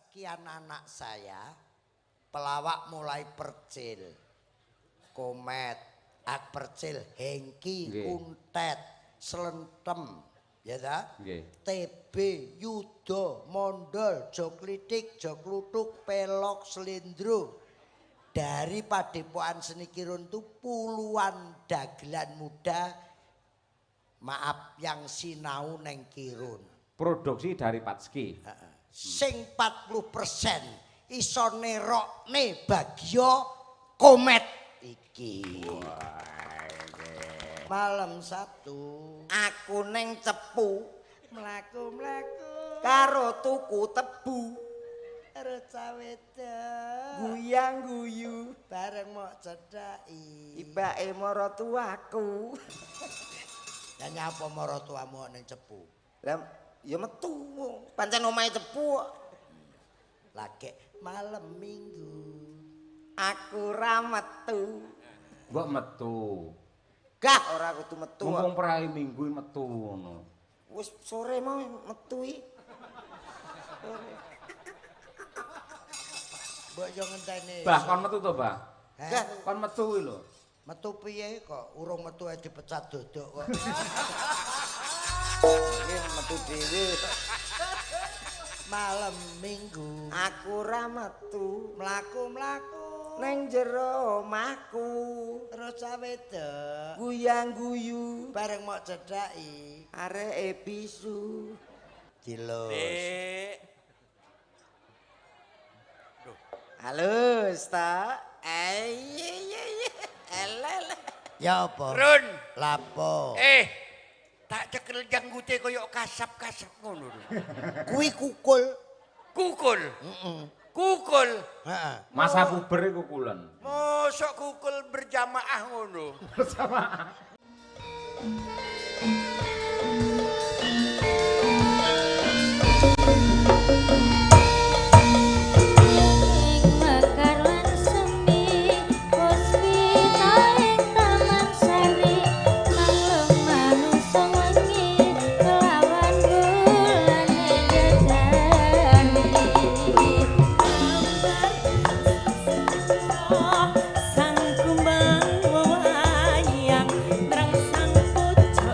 Sekian anak saya pelawak mulai Percil, Komet, Ak Percil, Hengki, Kuntet, Slentem, ya ta? TB, Yudo, Mondol, Joklitik, Joklutuk, Pelok, Slendro. Dari Padepokan Seni Kirun itu puluhan dagelan muda, maaf yang sinau neng Kirun. Produksi dari Patski. Sing 40% iso nerokne Bagio Komet iki. Malam Sabtu aku neng Cepu mlaku-mlaku karo tuku tebu. Karo cawedok guyang-guyu bareng mok cedhaki ibake maratuwaku. Lah nyapa maratuwamu ning Cepu? Lah ya metu, pancen omahe Cepu kok. Lagek malam Minggu aku ra metu. Mbok metu. Gah ora kudu metu. Mumpung prai Minggu metu ngono. Wis sore mau metu iki. Mbok yo ngenteni. Bah kon metu to, Bah? Heh? Kon metu kuwi lho. Metu piye kok urung metu ae dipecat dodok kok. Iki metu dhewe. Malam Minggu aku ra metu, mlaku-mlaku neng jero omahku. Terus cawedok guyang-guyu bareng mok cedhaki areke bisu. Dilus. Dik. Halus ta? Iya. Elel. Ya apa? Run. Lapo? Tak cekel janggute koyo kasap-kasap ngono lho. Kuwi kukul. Kukul. Heeh. Kukul. Heeh. Masa puber iku kulen. Mosok kukul berjamaah ngono. Berjamaah. Sang kumbang wayang mrang sang pucuk.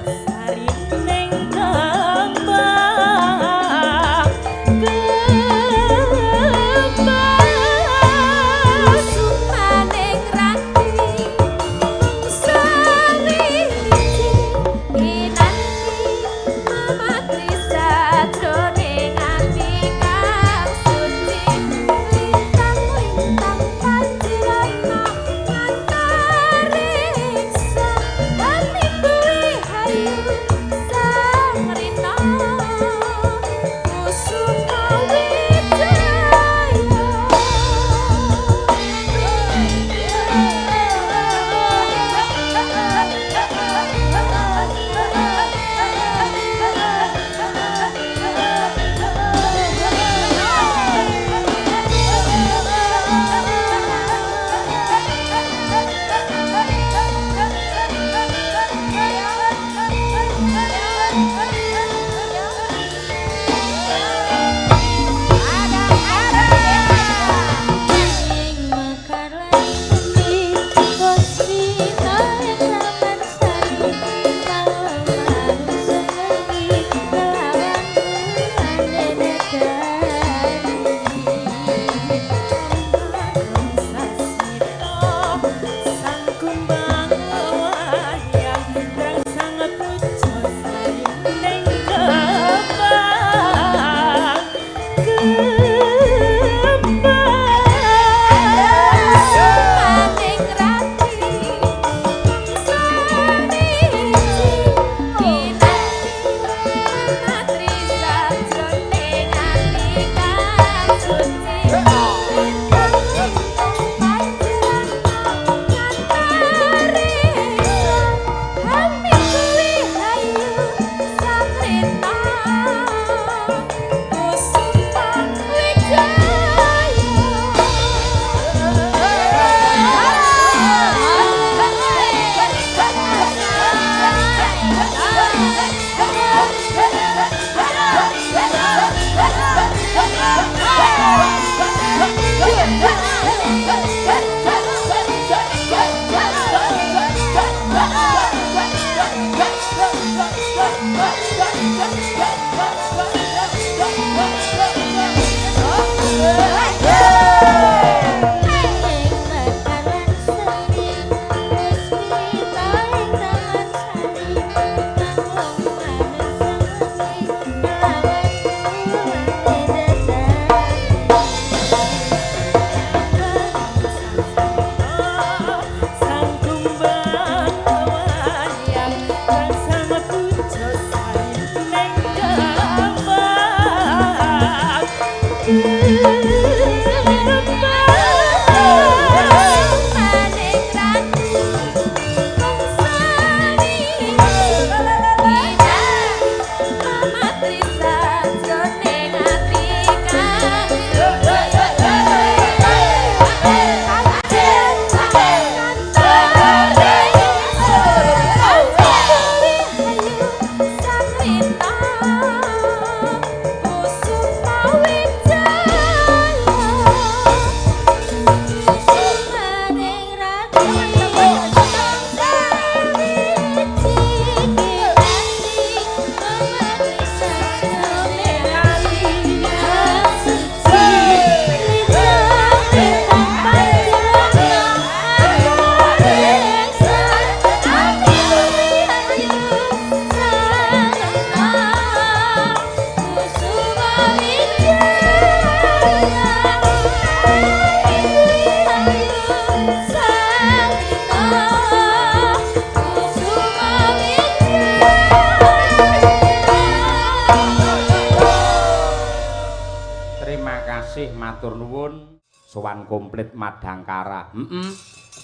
kasih matur nuwun sowan komplit Madangkara.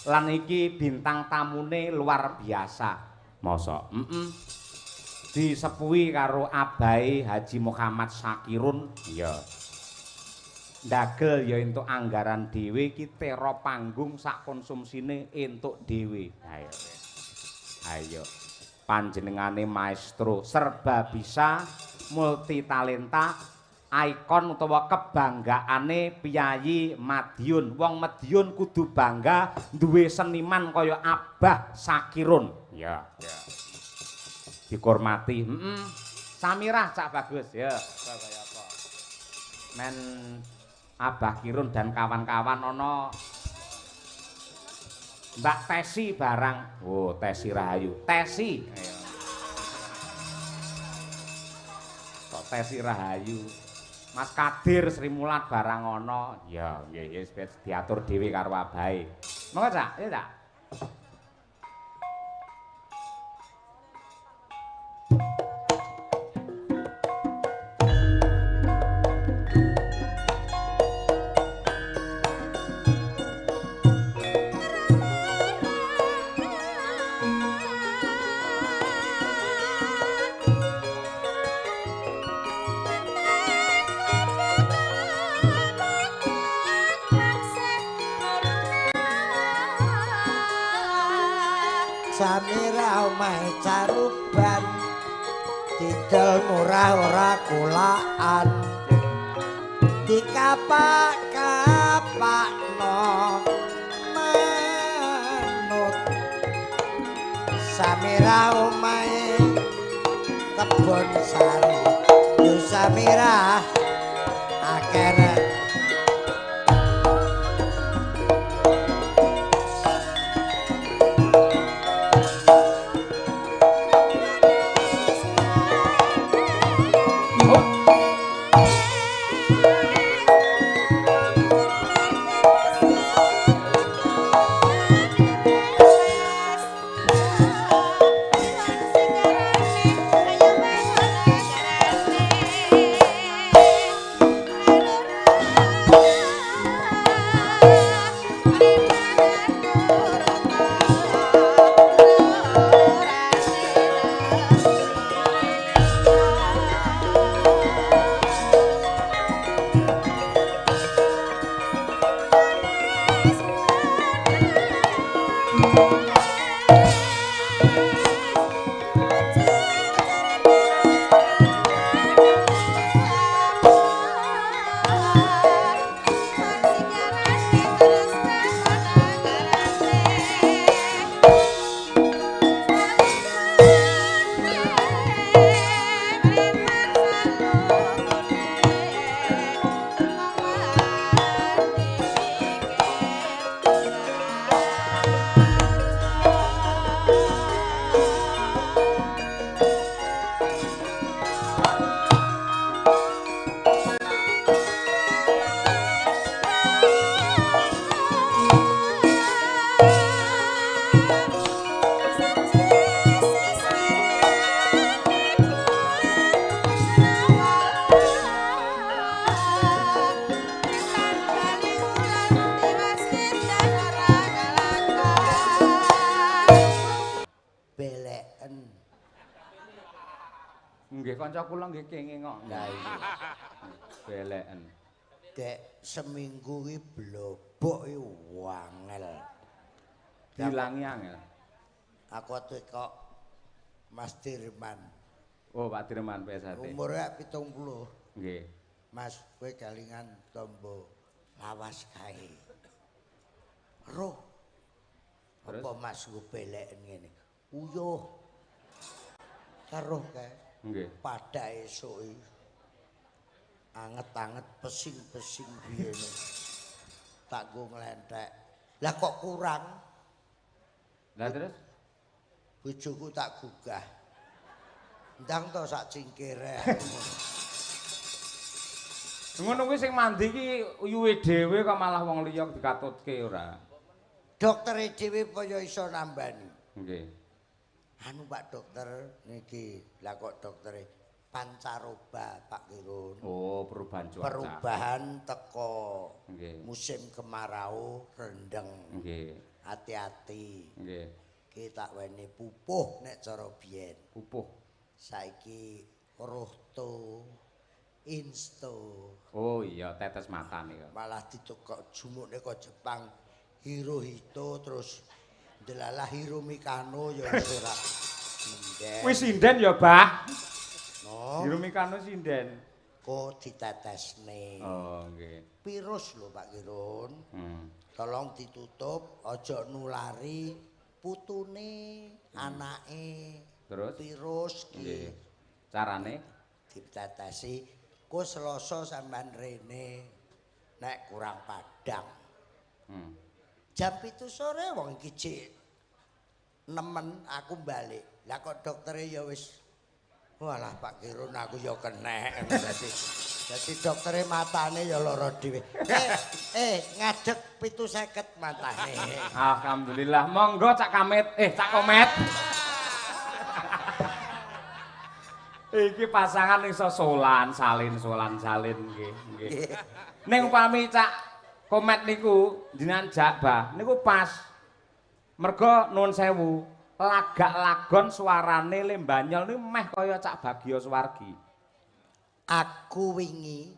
Lan iki bintang tamune luar biasa. Mosok. Disepuhi karo abahe Haji Muhammad Sakirun. Iya. Ndagel ya entuk anggaran dhewe iki tera panggung sak konsumsine entuk dhewe. Ayo. Ayo. Panjenengane maestro serba bisa, multi talenta, ikon utawa kebanggaane piyayi Madiun. Wong Madiun kudu bangga duwe seniman kaya Abah Sakirun. Ya. Ya. Dihormati. Samirah Cak Bagus ya. Kaya apa? Men Abah Kirun dan kawan-kawan ana Mbak Tesi barang. Oh, Tesi Rahayu. Tesi. Ayo. Kok Tesi Rahayu. Mas Kadir Sri Mulat barang ana. Ya, nggih wis diatur dhewe karo abahe. Monggo, Cak. Ya, Cak. Samira omahe caruban didol murah ora kulaan dikapak-kapakno manut. Samira omahe kebon sari yo Samira akeh. Nggih kanca kula nggih kenging kok. Lah iya. Beleken. Dek seminggu iki blobok iki wangel. Dilangi angel. Aku kok Mas Dirman. Oh, Pak Dirman PSHT. Umure 70. Nggih. Mas, kowe kelingan tombo lawas kae. Roh. Apa Mas nggo beleken ngene? Uyuh. Karo kae. Nggih. Pada esuk iki anget-anget pesing-pesing biyene. Tak nggo nglenthek. Lah kok kurang? Lah terus bojoku tak gugah. Ndang to sak cingkire. Ngono kuwi sing mandi iki uyuhe dhewe kok malah wong liya dikatutke ora. Doktere dhewe apa ya iso nambani. Nggih. Anu Pak Dokter niki, lah kok doktere Pancaroba Pak Kirun. Oh, perubahan cuaca. Perubahan teko nggih. Musim kemarau rendeng. Nggih. Hati-hati. Nggih. Ki tak weni pupuh nek cara biyen. Pupuh. Saiki rohto insto. Oh iya, tetes mata nika. Malah ditukok jumukne kok Jepang Hirohito terus ndelalah Hiromikano ya wis ora. Sinden. Wis sinden ya, Bah. No. Hiromikano sinden. Kok ditetesne. Oh, nggih. Virus lho Pak Kirun. Tolong ditutup, aja nulari putune, anake. Terus virus ki. Nggih. Carane ditetesi. Ku Selasa sampean rene nek kurang padang. Jam 7 sore wong iki jek nemen aku balik. Lah kok doktere ya wis walah Pak Kirun aku ya kenek. Dadi doktere matane ya lara dhewe. Ngadeg 750 matane. Alhamdulillah. Monggo Cak Kamit, Cak Komet. Iki pasangan iso solan, salin, solan, salin nggih, nggih. Ning upami Cak Komet niku jenengan jak Bah, niku pas. Mergo nuwun sewu, lagak lagon suarane Lembanyol niku meh kaya Cak Bagio Suwargi. Aku wingi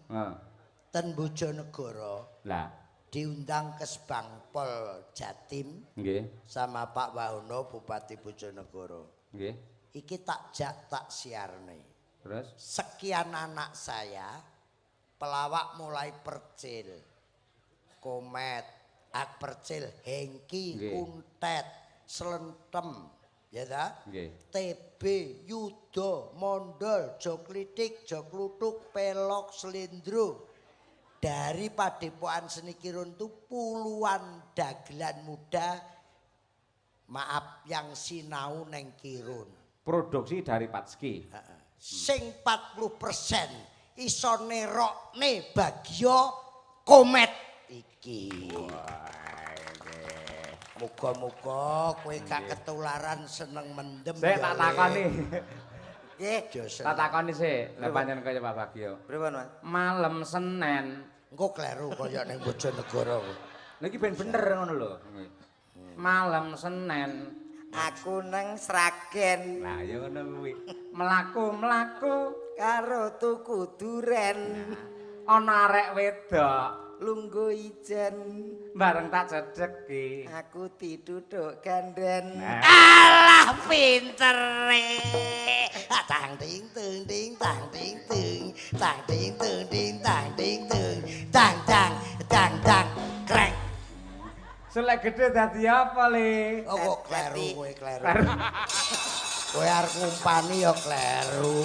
ten Bojonegoro. Lah, diundang ke Kesbangpol Jatim. Nggih. Sama Pak Wahono Bupati Bojonegoro. Nggih. Iki tak jak tak siarne. Terus sekian anak saya pelawak mulai Percil, Komet, Ak Percil, Hengki, Kuntet, Slentem, ya ta? Nggih. TB, Yudo, Mondol, Joklitik, Joklutuk, Pelok, Slendro. Dari Padepokan Seni Kirun itu puluhan dagelan muda, maaf yang sinau neng Kirun. Produksi dari Patski. Sing 40% iso nerokne Bagio Komet iki. Muga-muga kowe gak ketularan seneng mendem. Sik tak takoni. Nggih, tak takoni sik, lha pancen kaya Pak Bagio. Pripun, Mas? Malam Senin. Engko kleru kaya ning Bojonegoro. Lha iki ben bener ngono lho. Malam Senin aku nang Sragen. Lah ya ngono kuwi. Mlaku-mlaku karo tuku duren. Ana arek wedok lungguh ijen bareng tak cedheki. Aku dituthuk ganden. Alah pintere. Tang ting tung ting tang ting tung tang ting tung ting tang ting tung tang tang tang tang krek. Selek gede dadi apa, Le? Oh, kok kleru kowe, kleru. Kowe arep ngumpani ya kleru.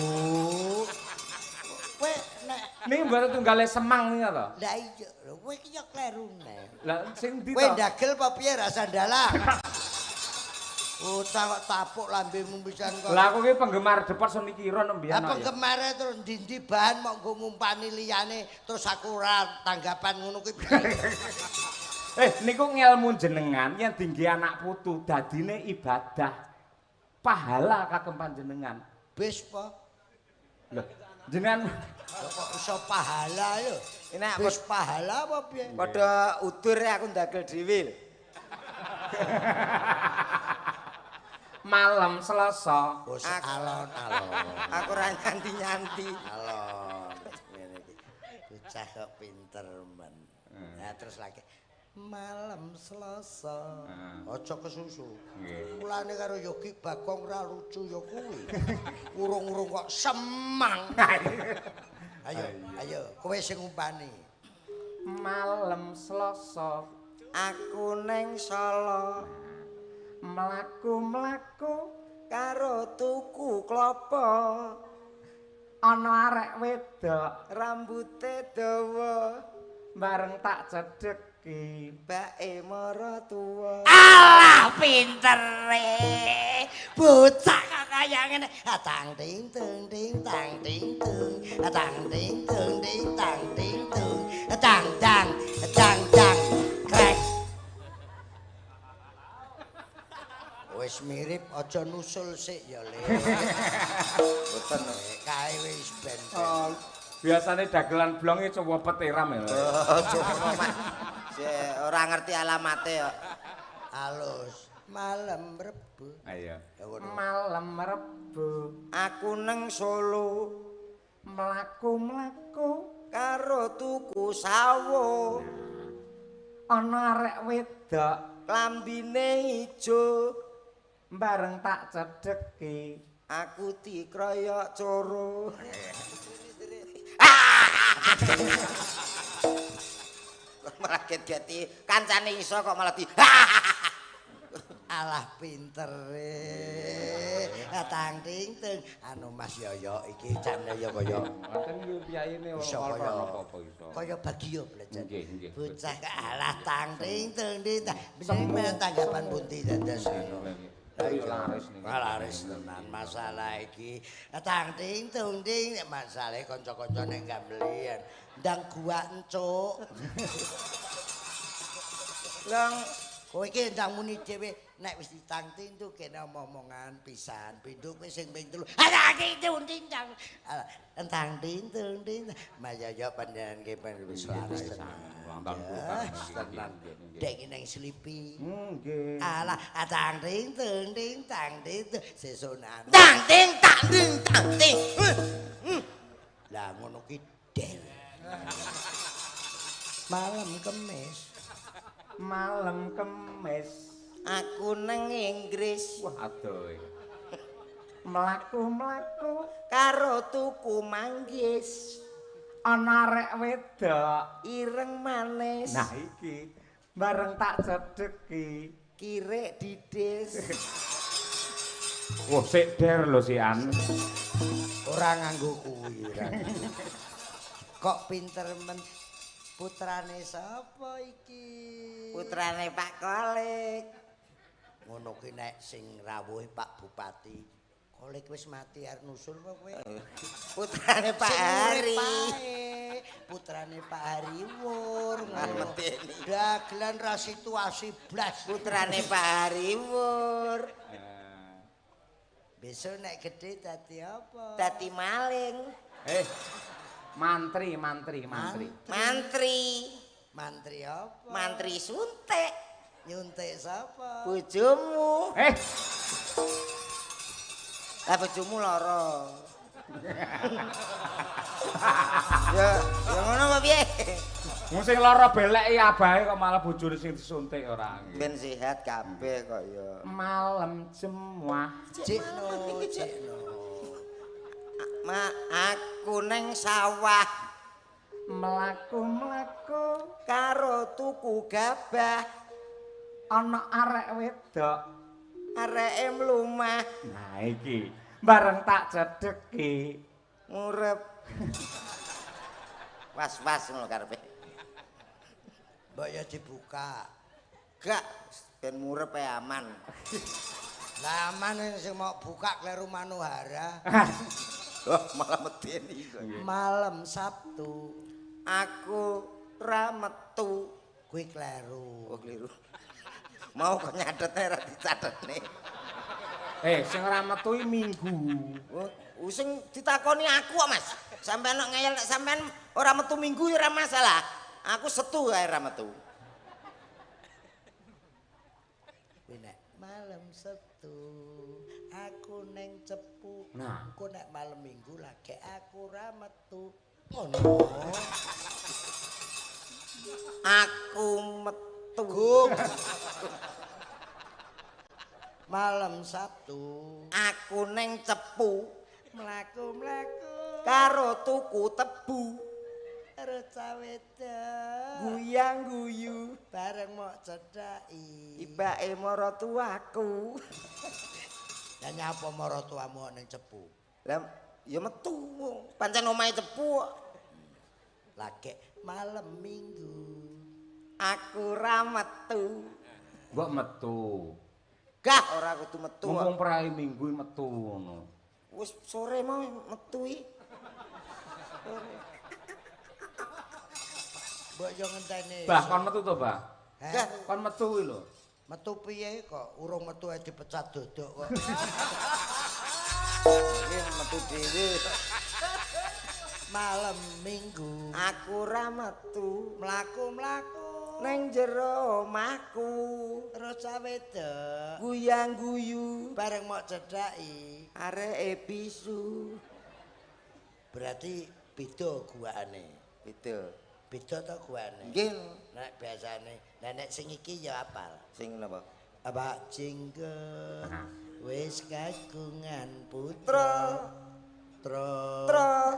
Kowe nek niki mboten tunggale Semang niku to? Lah iya, kowe iki ya kleru nek. Lah sing ndi to? Kowe ndagel apa piye rasa ndalang? Bocah kok tapuk lambemu pisan kok. Lah aku iki penggemar Depot Seni Kirun mbiyen. Lah penggemare terus ndi-ndi bahan mok nggo ngumpani liyane terus aku ora tanggapan ngono kuwi. Niku ngelmu jenengan yen dingge anak putu dadine ibadah. Pahala kagem panjenengan. Bis po. Lho, jenengan kok iso pahala lho. Nek bis pahala apa piye? Padha udur aku ndagel dhewe lho. Malam Selasa. Wis alon-alon. Aku ora nyanti-nyanti. Alon. Ngene iki. Bocah kok pinter men. Nah terus lagi malam Selasa. Aja kesusu. Mulane karo Yogi Bagong ra lucu ya kuwi. Urung-urung kok Semang. Ayo, ayo, kowe sing ngumpani. Malam Selasa aku neng Solo. Mlaku-mlaku karo tuku klopo. Ana arek wedok rambute dawa bareng tak cedheki bae maratuwa. Alah pintere. Bocah kok kaya ngene. Tang ting tung ting tang ting tung. Tang ting tung ting tang ting tung. Tang tang tang tang krek. Wis Wis mirip aja nusul sik ya, Le. Mboten. Kae wis ben. Oh, biasane dagelan blonge coba peteram ya. Aja ngono, Mas. Sik ora ngerti alamate kok. Alus malam Rebo. Ayo. Malam Rebo aku neng Solo mlaku-mlaku karo tuku sawo. Ana arek wedok klambine ijo bareng tak cedheki aku dikroyok coro. Malah get-geti kancane iso kok malah di alah pintere. Tang ting ting anu Mas Yoyo iki jane ya kaya ngoten iki piyayine ora apa-apa iso. Kaya Bagio belajar. Nggih, nggih. Bocah alah tang ting ting ting. Jeneng tanggapan pundi dados. Ayo laris niki. Laris tenan masalah iki. Tang ting tung ting masalah kanca-kanca nek gambelian. Ndang gua encuk. Lang kowe iki ndang muni dhewe nek wis ditang ting tu kene omong-omongan pisan. Pindho kowe sing ping 3. Alah ting tung ting tang. Tang ting tung ting. Mas Yoyo panjenengan ki wis laris tenan. Tenan. Dek nang slipi. Nggih. Alah tang ting tung ting tang ting sesunan. Tang ting tang ting tang ting. Lah ngono ki del. Malam Kemis. Malam Kemis aku nang Inggris. Wah adoh. Mlaku-mlaku karo tuku manggis. Ana arek wedok ireng manis. Nah iki bareng tak cedheki kirek didis. Wah sik der lho sian. Ora nganggo kuwi ora. Kok pinter men putrane sapa iki? Putrane Pak Kolik. Ngono ki nek sing rawuh Pak Bupati. Kolik wis mati arep nusul apa kowe? Putrane Pak Hari. Putrane Pak Hari Wur. Medeni. Dagelan ra situasi blas. Putrane Pak Hari Wur. Besok nek gedhe dadi apa? Dadi maling. Mantri, mantri, mantri. Mantri. Mantri apa? Mantri suntik. Nyuntik sapa? Bojomu. Lah bojomu lara. Ya, ya ngono apa piye? Wong sing lara beleki abahe kok malah bojone sing disuntik ora. Ben sehat kabeh kok ya. Malam Jemuah. Cikno, cikno. Ma aku neng sawah mlaku-mlaku karo tuku gabah. Ana arek wedok areke mlumah. Nah iki bareng tak cedheki ngurep. Was-was ngono karepe. Mbok ya dibuka. Gak ben murep ae aman. Lah aman sing mau buka kleru Manohara. Wah, malah medeni kok. Malam Sabtu aku ra metu. Kuwi kleru. Oh, kleru. Mau kok nyathetne ra dicatetne. Sing ora metu iki Minggu. Oh, sing ditakoni aku kok, Mas. Sampeyan kok ngeyel nek sampeyan ora metu Minggu ya ora masalah. Aku setu ae ora metu. Kuwi nek malam Sabtu aku neng Cepu. Nah, engko nek malam Minggu lagi aku ora metu. Ngono. Aku metu. Gung. Malam Sabtu aku neng Cepu mlaku-mlaku karo tuku tebu. Karo cah wedok guyang-guyu bareng mok cedhaki ibake maratuwaku. Lah nyapa maratuwamu ning Cepu? Lah ya metu pancen omahe Cepu kok. Lagi malam Minggu aku ra metu. Mbok metu. Gah ora kudu metu. Mumpung prai Minggu metu ngono. Wis sore mau metu iki. Mbok yo ngenteni. Bah kon metu to, Bah? Heh? Kon metu kuwi lho. Metu piye kok urung metu ae dipecat dodok kok. Iki metu dhewe. Malam Minggu aku ora metu, mlaku-mlaku neng jero omahku. Terus cah wedok guyang-guyu bareng mok cedhaki areke bisu. Berarti beda guakane. Beda. Beda ta guakane? Nggih. Nek biasane, lah nek sing iki ya apal. Sing napa? Pak Jenggot wis kagungan putra. Tra. Tra.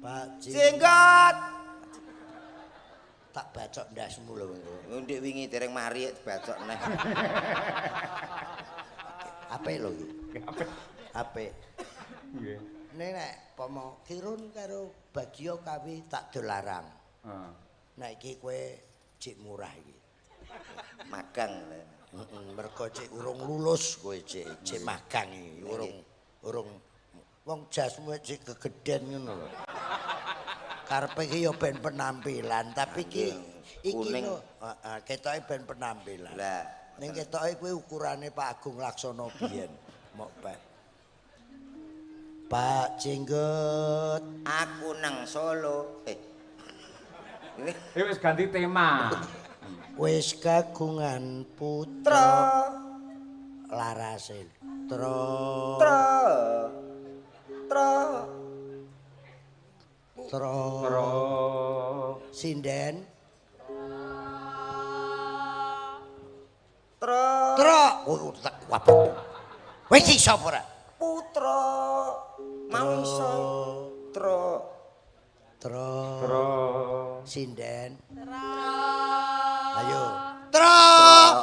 Pak Jenggot. Tak bacok ndasmu lho engko. Ndek wingi dereng mari dibacok neh. Apik lho iki. Apik. Apik. Nggih. Nek nek pomo Kirun karo Bagio kawi tak dolarang. Heeh. Nek iki kowe cik murah iki. Magang. Heeh, mergo cik urung lulus kowe cik, cik magang iki, urung wong jasmu cik gegeden ngono lho. Karepe iki ya ben penampilan, tapi iki iki lho, heeh, ketoke ben penampilan. Lah, ning ketoke kuwi ukurane Pak Agung Laksono biyen, mok peh. Pak Jenggot, aku nang Solo. Wis ganti tema. Wis kagungan putra larase tra tra tra tra tra sinden tra tra wis iso ora putra mau iso tra tra tra sinden tra ayo tra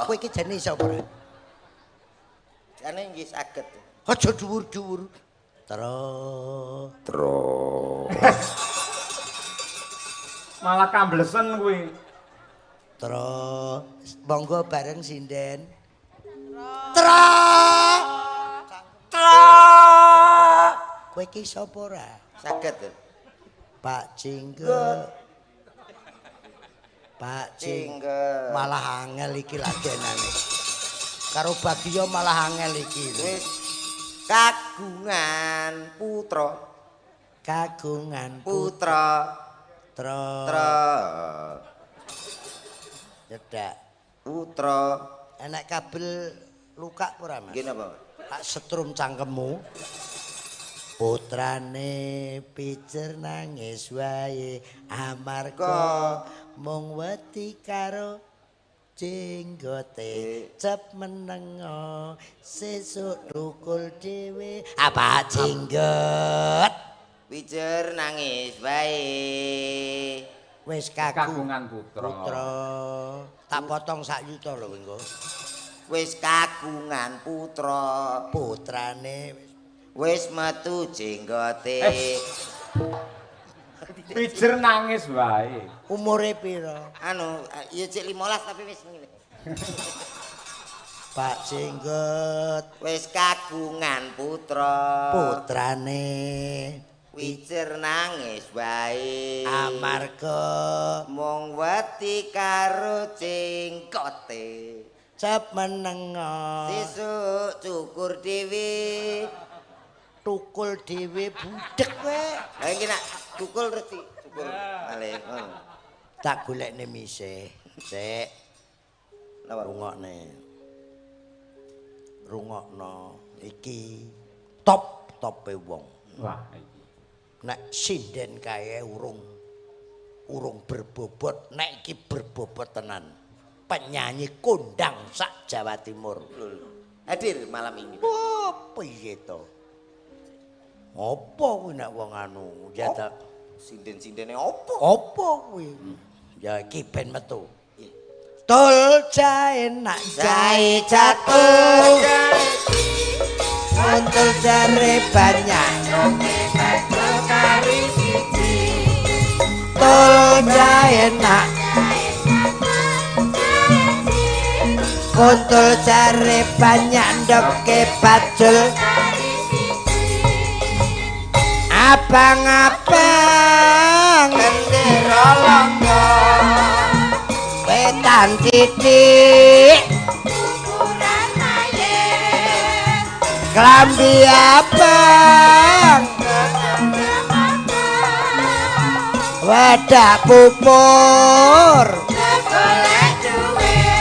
kowe iki jane iso ora jane nggih saged aja dhuwur-dhuwur tra tra malah kamblesen kuwi tra monggo bareng sinden tra tra kowe iki iso apa ora saged Pak Jenggot Pak Jenggot malah angel iki lagenane karo Bagio malah angel iki wis kagungan putra kagungan putra tra tra nyedak putra enek kabel luka ora Mas nggih napa tak setrum cangkemmu putrane pijer nangis wae amarga mung wedi karo jenggote cep menengo sesuk tukul dhewe apa jenggot pijer nangis wae wis kagungan putra putra tak potong sak yuta lho engko wis kagungan putra putrane wis metu jenggote. Pijer nangis wae. Umure pira? Anu, ya cek 15 tapi wis ngene. Pak Jenggot wis kagungan putra. Putrane pijer nangis wae. Amarga mung wedi karo jenggote. Cep menengo. Sesuk cukur dhewe. Tukul dhewe budhek kowe. Lah iki nak tukul terus dicukur malih ngono. Tak golekne mise. Sik. Napa? Rungokne. Rungokno iki top-tope wong. Wah iki. Nek sinden kae urung berbobot, nek iki berbobot tenan. Penyanyi kondang sak Jawa Timur. Hadir malam ini. Oh, piye to? Apa kuwi nek wong anu ya ta sinden-sindene apa? Apa kuwi? Ya iki ben metu. Tul jae nak jae jatuh. Muntul jare banyak. Tul jae nak kuntul jare banyak ndoke bajul. Abang-abang gendera langga Udan titik Kuburan mayit klambi abang wadah pupur golek duit.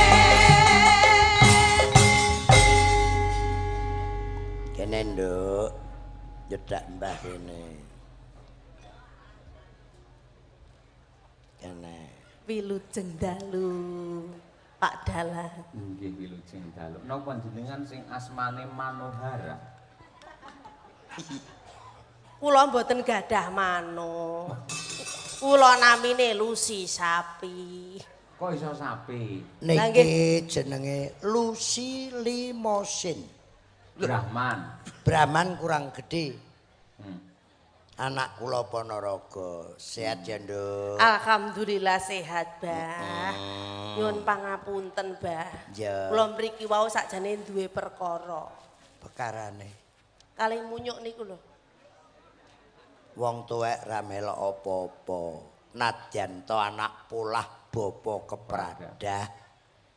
Kene nduk, nyedak mbah kene. Kene. Wilujeng dalu Pak Dalang. Nggih wilujeng dalu. Napa jenengan sing asmane Manohara? Kula mboten gadah mano. Kula namine Lucy Sapi. Kok iso sapi? Niki jenenge Lucy Limosin. Brahman. Brahman kurang gede. Anak kula Ponorogo. Sehat ya, Nduk? Alhamdulillah sehat, Bah. Nyuwun pangapunten, Bah. Ya. Kula mriki wau sakjane duwe perkara. Perkarane Kalih munyuk niku lho. Wong tuwek ra melok apa-apa. Nadyan to anak polah bapa kepradah.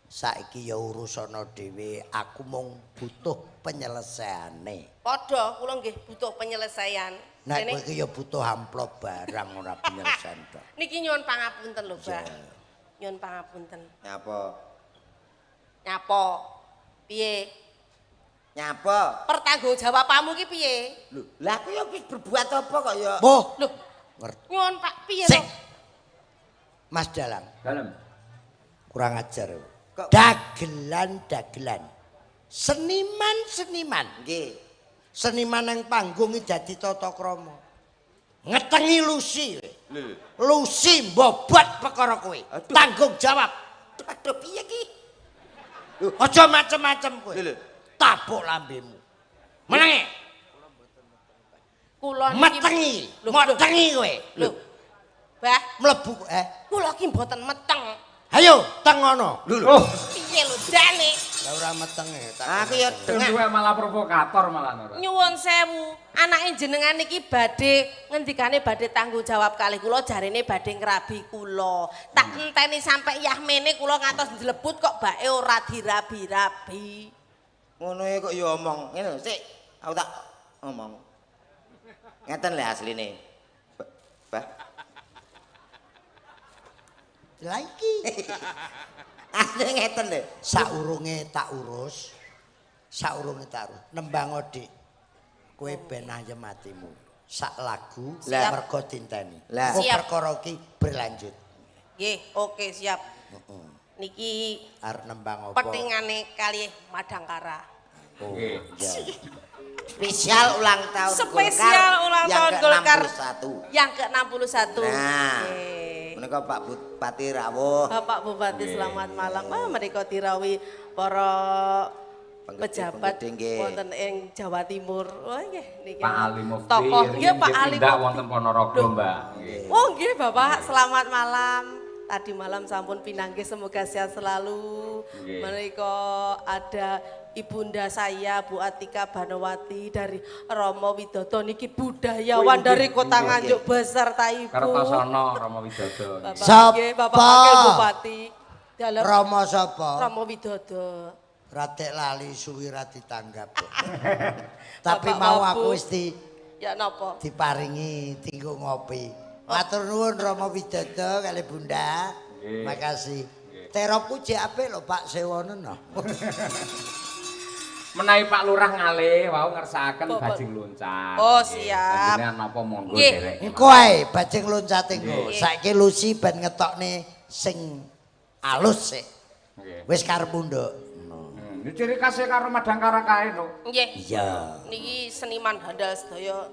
Saiki ya urusana dhewe, aku mung butuh penyelesaiane. Padha kula nggih butuh penyelesaian. Nek kowe iki ya butuh amplop barang ora penyelesaian tok. Niki nyuwun pangapunten lho, Mbak. Nyuwun pangapunten. Nyapa? Nyapa? Piye? Nyapa? Pertanggungjawabanmu ki piye? Lho, lah aku ya wis berbuat apa kok ya? Boh, Lho, ngerti. nyuwun Pak piye Sik. to? Mas Dalang, Dalem. Kurang ajar. Kok- Dagelan-dagelan. Seniman-seniman. Nggih. Seniman nang panggung iki dadi tata krama. Ngetengi Lucy. Lucy mbobot perkara kowe. Aduh. Tanggung jawab. Aduh, piye ki? Aja macem-macem kowe. Lho, lho. Tabuk lambemu. Menenge. Kula niki Metengi. Lho, Metengi kowe. Lho. Bah, Mlebu kula ki mboten meteng. Ayo teng ngono. Lho, lho. Oh, Piye lho jane? Lah ora metenge. Aku ya sing dengak. duwe malah provokator malah ora. Nyuwun sewu, anake jenengan niki badhe ngendikane badhe tanggung jawab kalih kula jarene badhe ngrabi kula. Tak enteni sampe yahmene kula ngantos njlebut kok bae ora dirabi-rabi. Ngono e kok ya omong. Ngene lho, sik. Aku tak omong. Ngeten lho asline. Bah. Lah iki Asline ngeten lho. saurunge tak urus. Saurunge tak urus. Nembang Dik. Kowe ben ayem atimu. Sak lagu Lah. mergo dinteni. Lah. Engko Siap. perkara iki berlanjut. Nggih, oke siap. Niki Arep nembang apa? petingane kalih Madangkara. Oh, Nggih. iya. Spesial ulang tahun Spesial Golkar ulang yang tahun Golkar ke-61. yang ke-61. Nah. Nggih. Menika Pak Bupati rawuh. Bapak Bupati Nggih. selamat malam. Ah, menika dirawi para pejabat Penggede-penggede nggih. wonten ing Jawa Timur. Oh nggih niki. Pak Ali Mufti. Tokoh nggih Pak Ali tindak Mufti. wonten Ponorogo, Loh. Mbak. Nggih. Oh nggih Bapak, selamat malam. Tadi malam sampun pinanggih, semoga sehat selalu. Nggih. Menika ada ibunda saya Bu Atika Banowati dari Romo Widodo niki budayawan Oh, nggih, dari Kota nggih. Nganjuk beserta Ibu. Kertosono Rama Widodo. Bapak Sapa? nggih, Bapak Wakil Bupati. Dalem Rama sapa? Romo Widodo. Ratek lali suwi ra ditanggap. Tapi Bapak mau Wabu. aku wis di Ya napa? diparingi tinggo ngopi. Matur nuwun Rama Widodo kali Bunda. Nggih. Makasih. Teropku jek apik lho Pak Sewono no. Menawi Pak Lurah ngalih wau ngersakaken Bapak. bajing loncat. Oh, Nggih. siap. Panjenengan napa monggo Nggih. derek. Engko ae bajing loncate engko. Nggih. Saiki Lucy ben ngetokne sing alus sik. Nggih. Wis karepmu nduk. No. Hmm, ciri khasnya karo Madangkara kae no. Nggih. Iya. Niki seniman handal sedaya.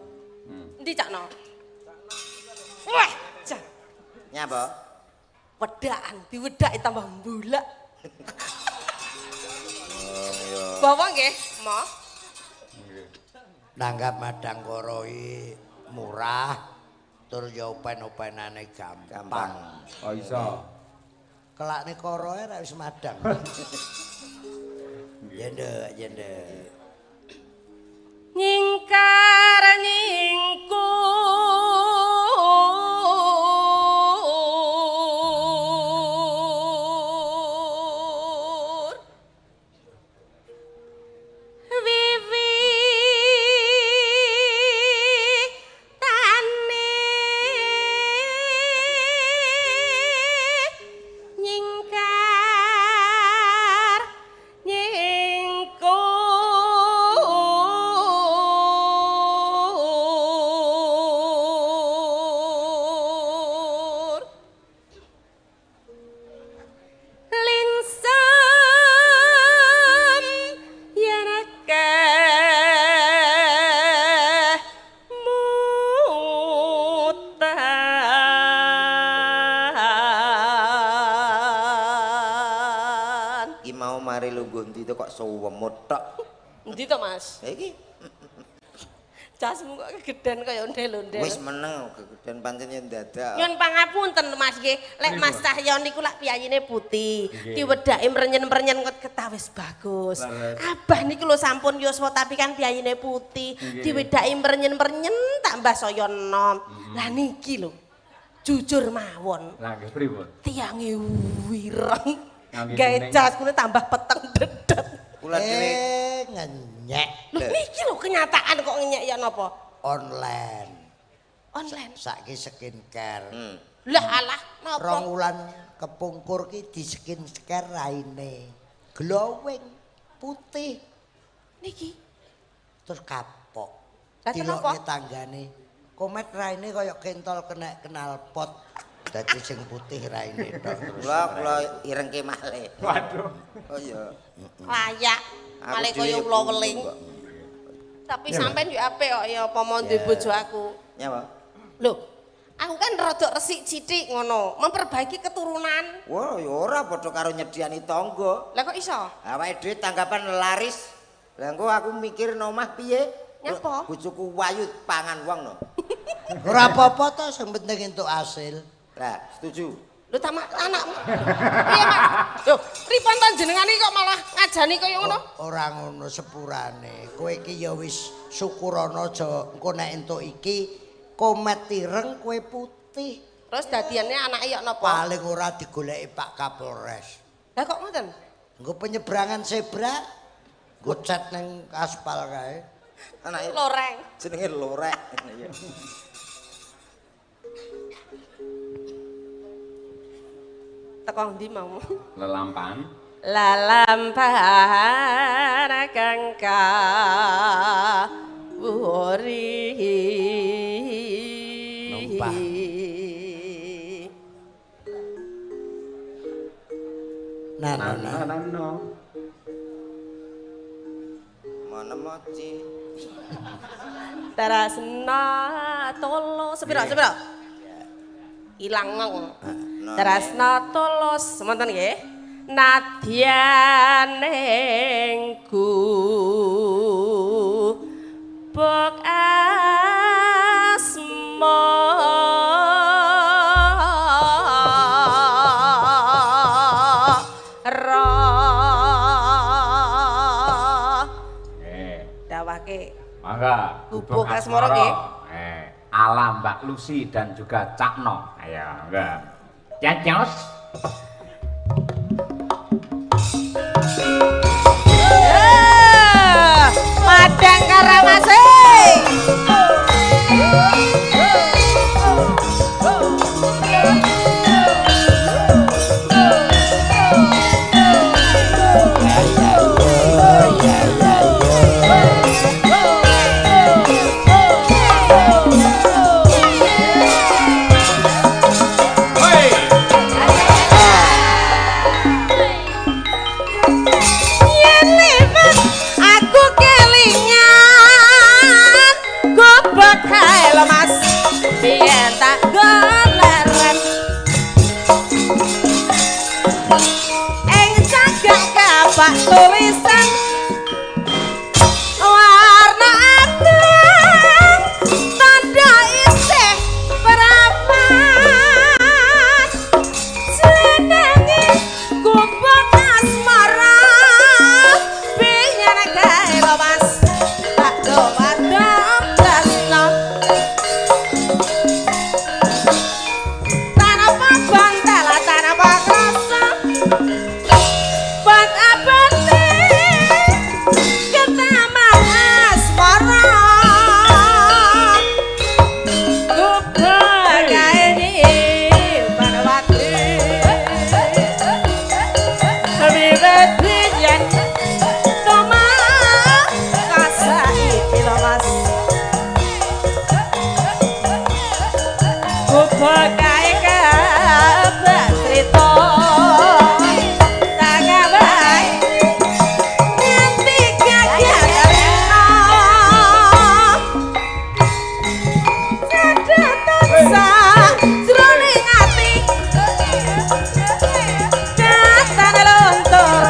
Endi Cakno? Wah, jan Nyapa? wedakan, diwedaki tambah mbulak. Bawa nggih, Mo. Nanggap Madangkara iki murah tur ya open-openane gampang. Gampang. Oh iso. Kelakne koroe ra wis madang. Ya nduk, ya nduk. Nyingkar nyingkur mari lungguh ndi to kok suwemut tok. Endi to, Mas? Lah iki Jasmu kok kegeden kaya ondel-ondel. wis meneng kegeden pancen yen dadak. Nyun pangapunten Mas nggih, lek Mas Cahyo niku lak piyayine putih, diwedhake mrenyen-mrenyen kok ketawis bagus. Abah niku lho sampun yuswa tapi kan piyayine putih, diwedhake mrenyen-mrenyen tambah saya enom. Lah niki lho. Jujur mawon. Lah nggih pripun? Tiange wireng. Ngangge Gawe kuning. jas kuwi tambah peteng dedet. Kula dhewe Ngenyek Lho niki lho kenyataan kok ngenyek ya napa? online. Online. Saiki skincare. Lah alah napa? Rong wulan kepungkur ki di skincare raine. Glowing putih Niki. terus kapok. Lah, kenapa? Dilokne tanggane. Komet raine kaya kentol kena knalpot. Dadi sing putih raine tok terus. kula irengke malih. Waduh. Oh iya. Layak. Aku Malah dhewe kaya ula weling. kok. Tapi sampean yo apik kok ya apa mau duwe bojo aku. Nyapa? Lho, aku kan rada resik sithik ngono, memperbaiki keturunan. Wah, ya ora padha karo nyediani tangga. Lah kok iso? Awake dhewe tanggapan laris. Lah engko aku mikir no omah piye? Nyapa? Bojoku wayu pangan wong no. Ora apa-apa to sing penting entuk hasil. Lah, setuju. Lho tamak anakmu. Piye, Mas? Lho, pripun to jenengane kok malah ngajani kaya ngono? Ora ngono sepurane. Kowe iki ya wis syukurana aja engko nek entuk iki komet ireng kowe putih. Terus dadiane anake yok napa? Paling ora digoleki Pak Kapolres. Lah kok ngoten? Nggo penyeberangan zebra, nggo cat ning aspal kae. Anake Loreng. jenenge lorek. Iya. Teko ndi mau? Lelampan. Lalampahan kang kawuri. Numpah. Nah, nah, nah. Nano. Mana moci? Tresna tulus sepiro sepiro? Ilang ngong. Tresna tulus semonten nggih. Nadyan ing gubuk asmara. Nggih. Dawake Mangga. Gubuk Asmara nggih. Ala Mbak Lucy dan juga Cak No. Ayo, mangga. Cacos. Madang Karamase. Yen liwat aku kelingan gobok kae lho Mas. Biyen tak goleren ing cagak kapak tulisan warna abang tanda isih perapat jenenge gubuk asmara biyen kae lho Mas tak gowadom tresno tanpa bantal tanpa krasa bat abate ketaman asmara gubuk kae nyimpan watu wiwit biyen tumah kasaiki lho Mas gubuk kae kabar crita tak kabae nganti gagal rena cadatan sajroning ati datan luntur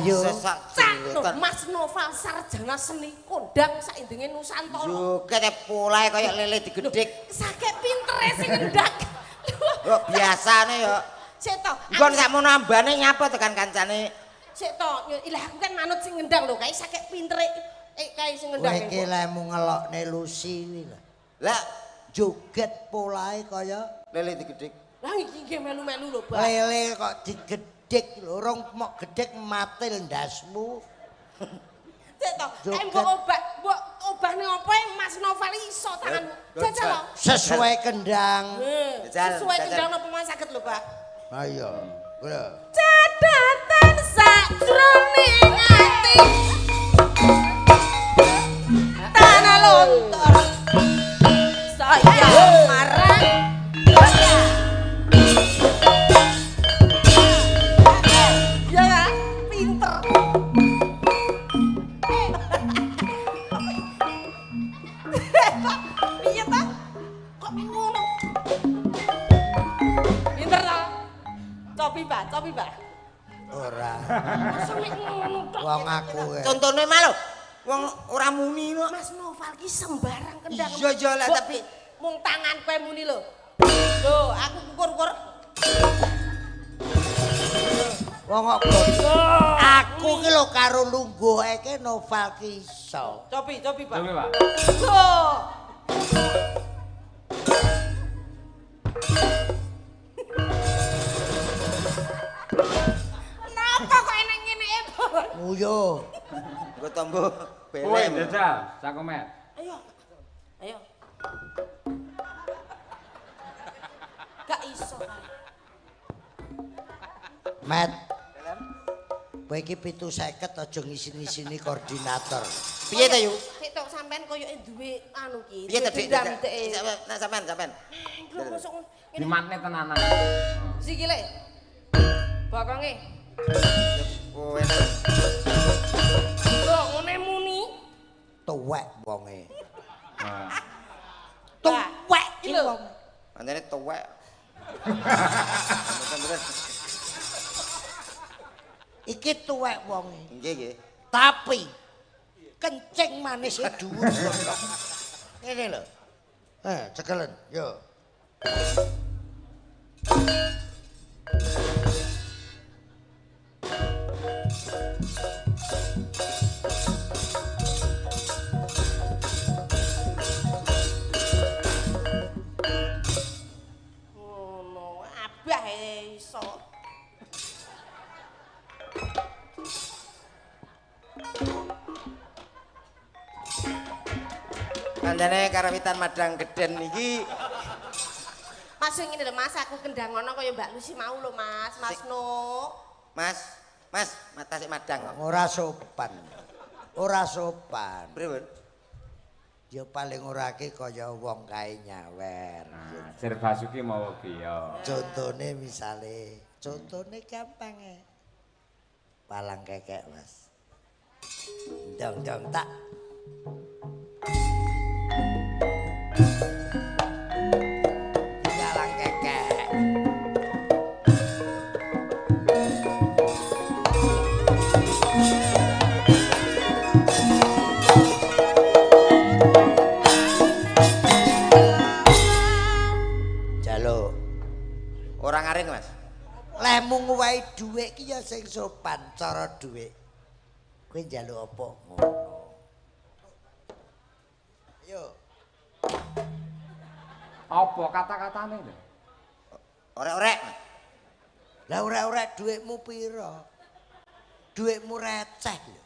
Ayo. Cak Mas Noval sarjana seni kondang saindenge Nusantara. Joget polahe kaya lele digedhik. Saking pintere sing ngendak. Kok biasane ya. Sik to. Engko sakmono ambane nyapa tekan kancane. Sik to, ilah aku kan manut sing ngendang lho, kae saking pintere kae sing ngendang. Kowe iki lemu ngelokne Lucy kuwi lho. Lah joget polahe kaya lele digedhik. Lah iki nggih melu-melu lho, Pak. Lele kok digedhik lho, rong mok gedhek matil ndasmu. Sik to, kae mbok obah, mbok obahne opo Mas Noval iso tanganmu. Jajal lho. Sesuai kendang. Sesuai kendang napa mas saged lho, Pak? Ayo, lho. Catatan sakjroning ati. Tanah lontor. Saya marah. Ya kan? Pinter. Piye ta? Kok ngono? Pinter ta? Cobi, Pak, cobi, Pak. Ora. Masa mek ngono tok. Wong aku. Contone mah lho. Wong ora muni kok. Mas Noval ki sembarang kendang. Iya iya lah tapi mung tangan kowe muni lho. Lho, aku kukur-kukur. Wong kok aku ki lho karo lungguh iki Noval ki iso. Cobi, cobi, Pak. Cobi, Pak. Lho. Napa kok enek ngene e, Bon? Nguyo. Nggo tombo Kowe belem. jajal, sakomet. Ayo. Ayo. Gak iso. Met. Kowe iki 750 aja ngisin-ngisini koordinator. Piye ta, Yu? Sik tok sampean koyoke duwe anu ki. Piye ta, Dik? Nek sampean, sampean. Lho mosok ngene. Dimatne tenanan. Sikile. Bokonge. Kowe Lho ngene muni. Tuwek wonge. Nah. Tuwek iki lho. Pancene tuwek. Bener-bener. Iki tuwek wonge. Nggih, nggih. Tapi kencing manis e dhuwur goblok. Ngene lho. Cekelen, yo. Ngono, abah iso. Kandhane karawitan Madang Geden iki Mas ngene lho Mas, aku kendang ngono kaya Mbak Lucy mau lho Mas, Mas No. Mas, Mas, mata sik madang kok. Ora sopan. Ora sopan. Pripun? Ya paling ora ki kaya wong kae nyawer. Nah, Sir Basuki mawa ki ya. Contone misale, contone gampang e. Palang kekek, Mas. Dong-dong tak. Palang kekek. Jaluk. Ora ngaring, Mas. Lehmu nguwehi dhuwit ki ya sing sopan cara dhuwit. Kowe njaluk apa ngono. Ayo. Apa kata-katane lho? Orek-orek. Lah orek-orek dhuwitmu pira? Dhuwitmu receh lho.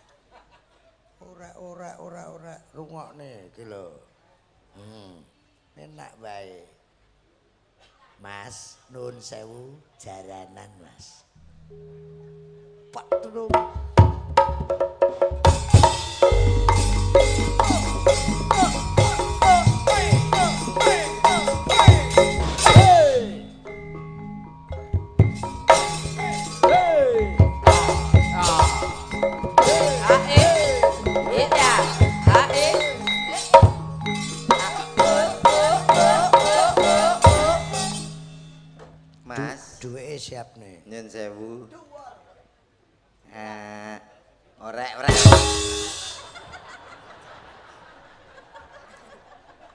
Ora ora ora rungokne iki lho. Enak wae. Mas, nuwun sewu jaranan, Mas. Pak Truk. Mas, Duweke siap nih. nyun sewu.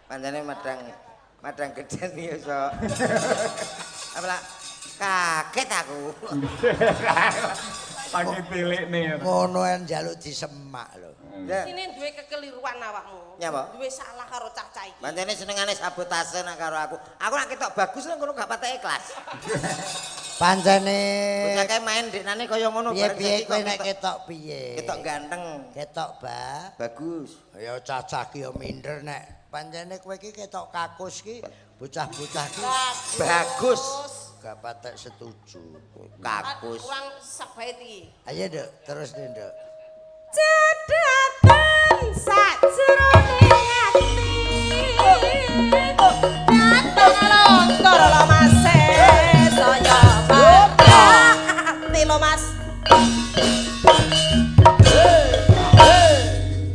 Pancene madang gedhen iki iso. Apa kaget aku. Pagi tilikne. Ngono en njaluk disemak lho. Sini duwe kekeliruan awakmu. Nyapa? Duwe salah karo cah-cah iki. Pancene senengane sabotase nek karo aku. Aku nek ketok bagus nang kono gak patek ikhlas. Pancene bocah kae main deknane kaya ngono bareng. Piye kowe nek ketok piye? Ketok ganteng. Ketok ba bagus. Ya cah-cah ki ya minder nek pancene kowe iki ketok kakus ki bocah-bocah ki bagus. Gak patek setuju. Kakus. Kurang sak bait iki. Ayo Nduk, terus nih Nduk. Cedhaten sajroning ati. Dateng lontor lho Mas saya pati lho Mas.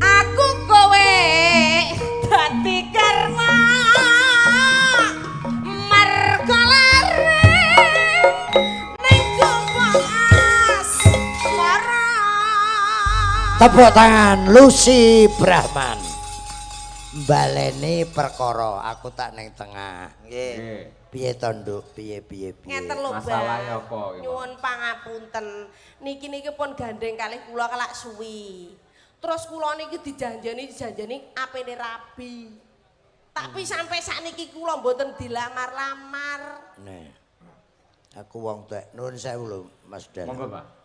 Aku kowe dadi karma marga lare ning gobong asmara. Tepuk tangan Lucy Brahman. Baleni perkara aku tak ning tengah. Nggih. Piye to Nduk? Piye piye piye? Ngeten lho, Mbak. Masalahe apa iki? Nyuwun pangapunten. Niki niki pun gandeng kalih kula kelak suwi. Terus kula niki dijanjeni apene rabi. Tapi sampai sakniki kula mboten dilamar-lamar. Nih. Aku wong tuwek. Nuwun sewu lho Mas Dan. Monggo, Pak.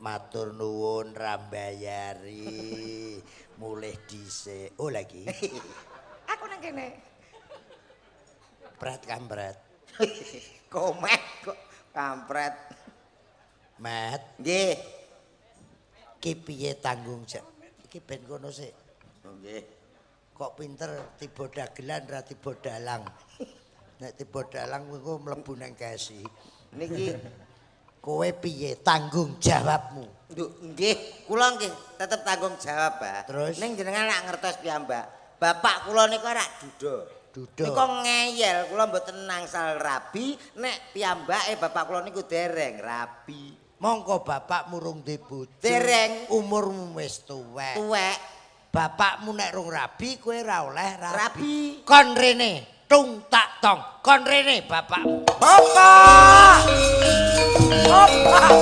Matur nuwun rambayari mulih dhisik. Oh lagi. Aku nang kene. Pret kampret. Komek kok kampret. Met. Nggih. Ki piye tanggung jawab? Iki ben kono sik. Nggih. Kok pinter tiba dagelan ra tiba dalang. Nek tiba dalang kuwi mlebu nang kesi. Niki kowe piye tanggung jawabmu? Nduk, nggih, kula nggih tetep tanggung jawab, Pak. Terus? Ning jenengan lak ngertos piyambak. Bapak kula niku rak duda. Duda. Niku ngeyel, kula mboten angsal rabi nek piyambake bapak kula niku dereng rabi. Mongko bapakmu rung duwe bojo. Dereng. Umurmu wis tuwek. Tuwek. Bapakmu nek rung rabi kowe ora oleh rabi. Rabi. Kon rene, tung tak tong. Kon rene bapakmu. Bapak. Bapak.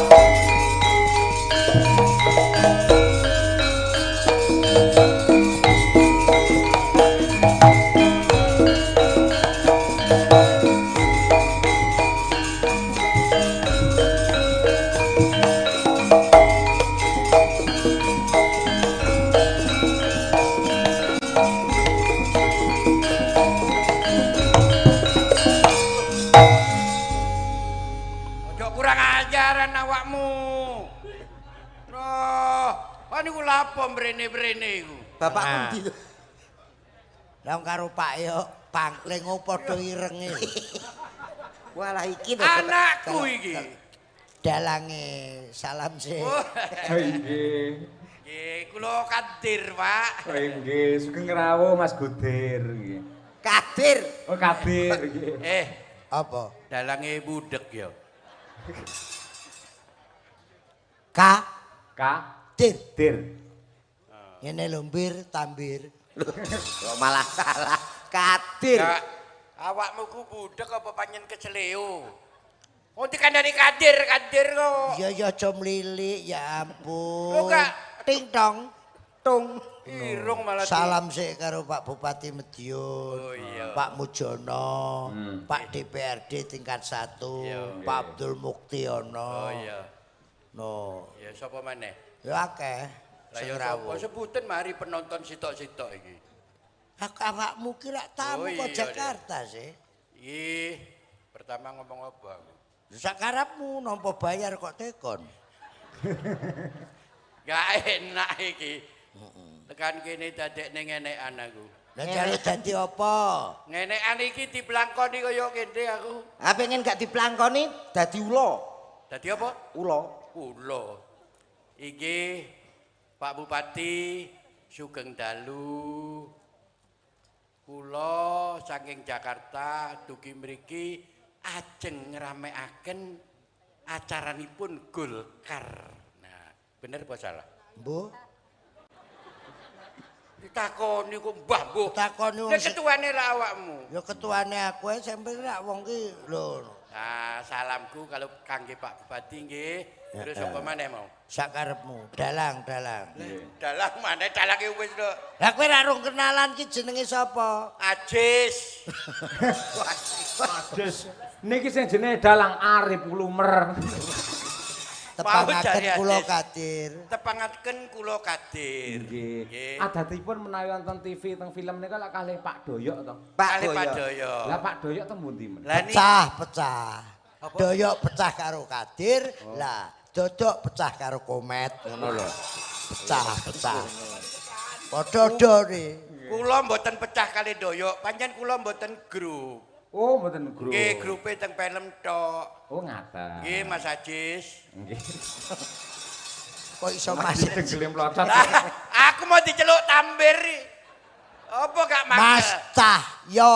Mrene-mrene iku. Bapakku ndi lho? Lah karo Pak yo pangkling padha irenge. Walah iki lho. Anakku iki. Dalange salam sih. Oh nggih. Nggih, kula Kadir, Pak. Oh nggih, sugeng rawuh Mas Gudir nggih. Kadir. Oh Kadir nggih. Apa? Dalange budhek ya. K K Dir. Dir. Ngene lho mbir tambir. Kok malah salah. Kadir. Ya, awakmu ku budhek apa panjen keceleo? Wong dikandani Kadir, Kadir kok. Ya ya aja mlilik ya ampun. Lho gak ting tong tung. Irung malah. Salam sik karo Pak Bupati Madiun, oh, iya. Pak Mujono, Pak DPRD tingkat 1, iya, Pak Abdul Muktiono. Oh iya. No. Ya sapa maneh? Ya akeh. Lah ya sapa sebutan mari penonton sitok-sitok iki. Aku awakmu ki lak tamu Oh, kok iya, Jakarta sih. Ih, pertama ngomong apa aku? Sakarepmu nampa bayar kok tekon. Gak enak iki. Tekan kene dadekne ngenekan aku. Lah jaluk dadi apa? Ngenekan iki diblangkoni kaya kene aku. Ah pengen gak diblangkoni dadi ula. Dadi apa? Ula. Ula. Iki Pak Bupati sugeng dalu. Kula saking Jakarta dugi mriki ajeng ngramekaken acaranipun Golkar. Nah, bener apa salah? Mbuh. Ditakoni kok mbah mbok. Takoni wong Lah ketuane ra awakmu. Ya ketuane aku ae sampe rak wong ki lho. Nah, salamku kalau kangge Pak Bupati nggih. Terus apa maneh mau? Sakarepmu, dalang, dalang. Dalang maneh dalange wis lho. Lah kowe ra rung kenalan ki jenenge sapa? Ajis. Ajis. Niki sing jenenge dalang Arif Lumer. Tepangaken kula Kadir. Tepangaken kula Kadir. Nggih. Adatipun menawi wonten TV teng film nika lak kalih Pak Doyok to. Pak Doyok. Lah Pak Doyok teng pundi men? Pecah, pecah. Doyok pecah karo Kadir, lah Dodok pecah karo Komet ngono lho. Pecah, pecah. Padha-done. Kula mboten pecah kali Doyok, pancen kula mboten grup. Oh, mboten grup. Nggih, grupe teng film tok. Oh, ngaten. Nggih, Mas Ajis. Nggih. Kok iso Mas tenggele mlocot. Aku mau diceluk tambir. Apa gak mangkel? Mas Cahyo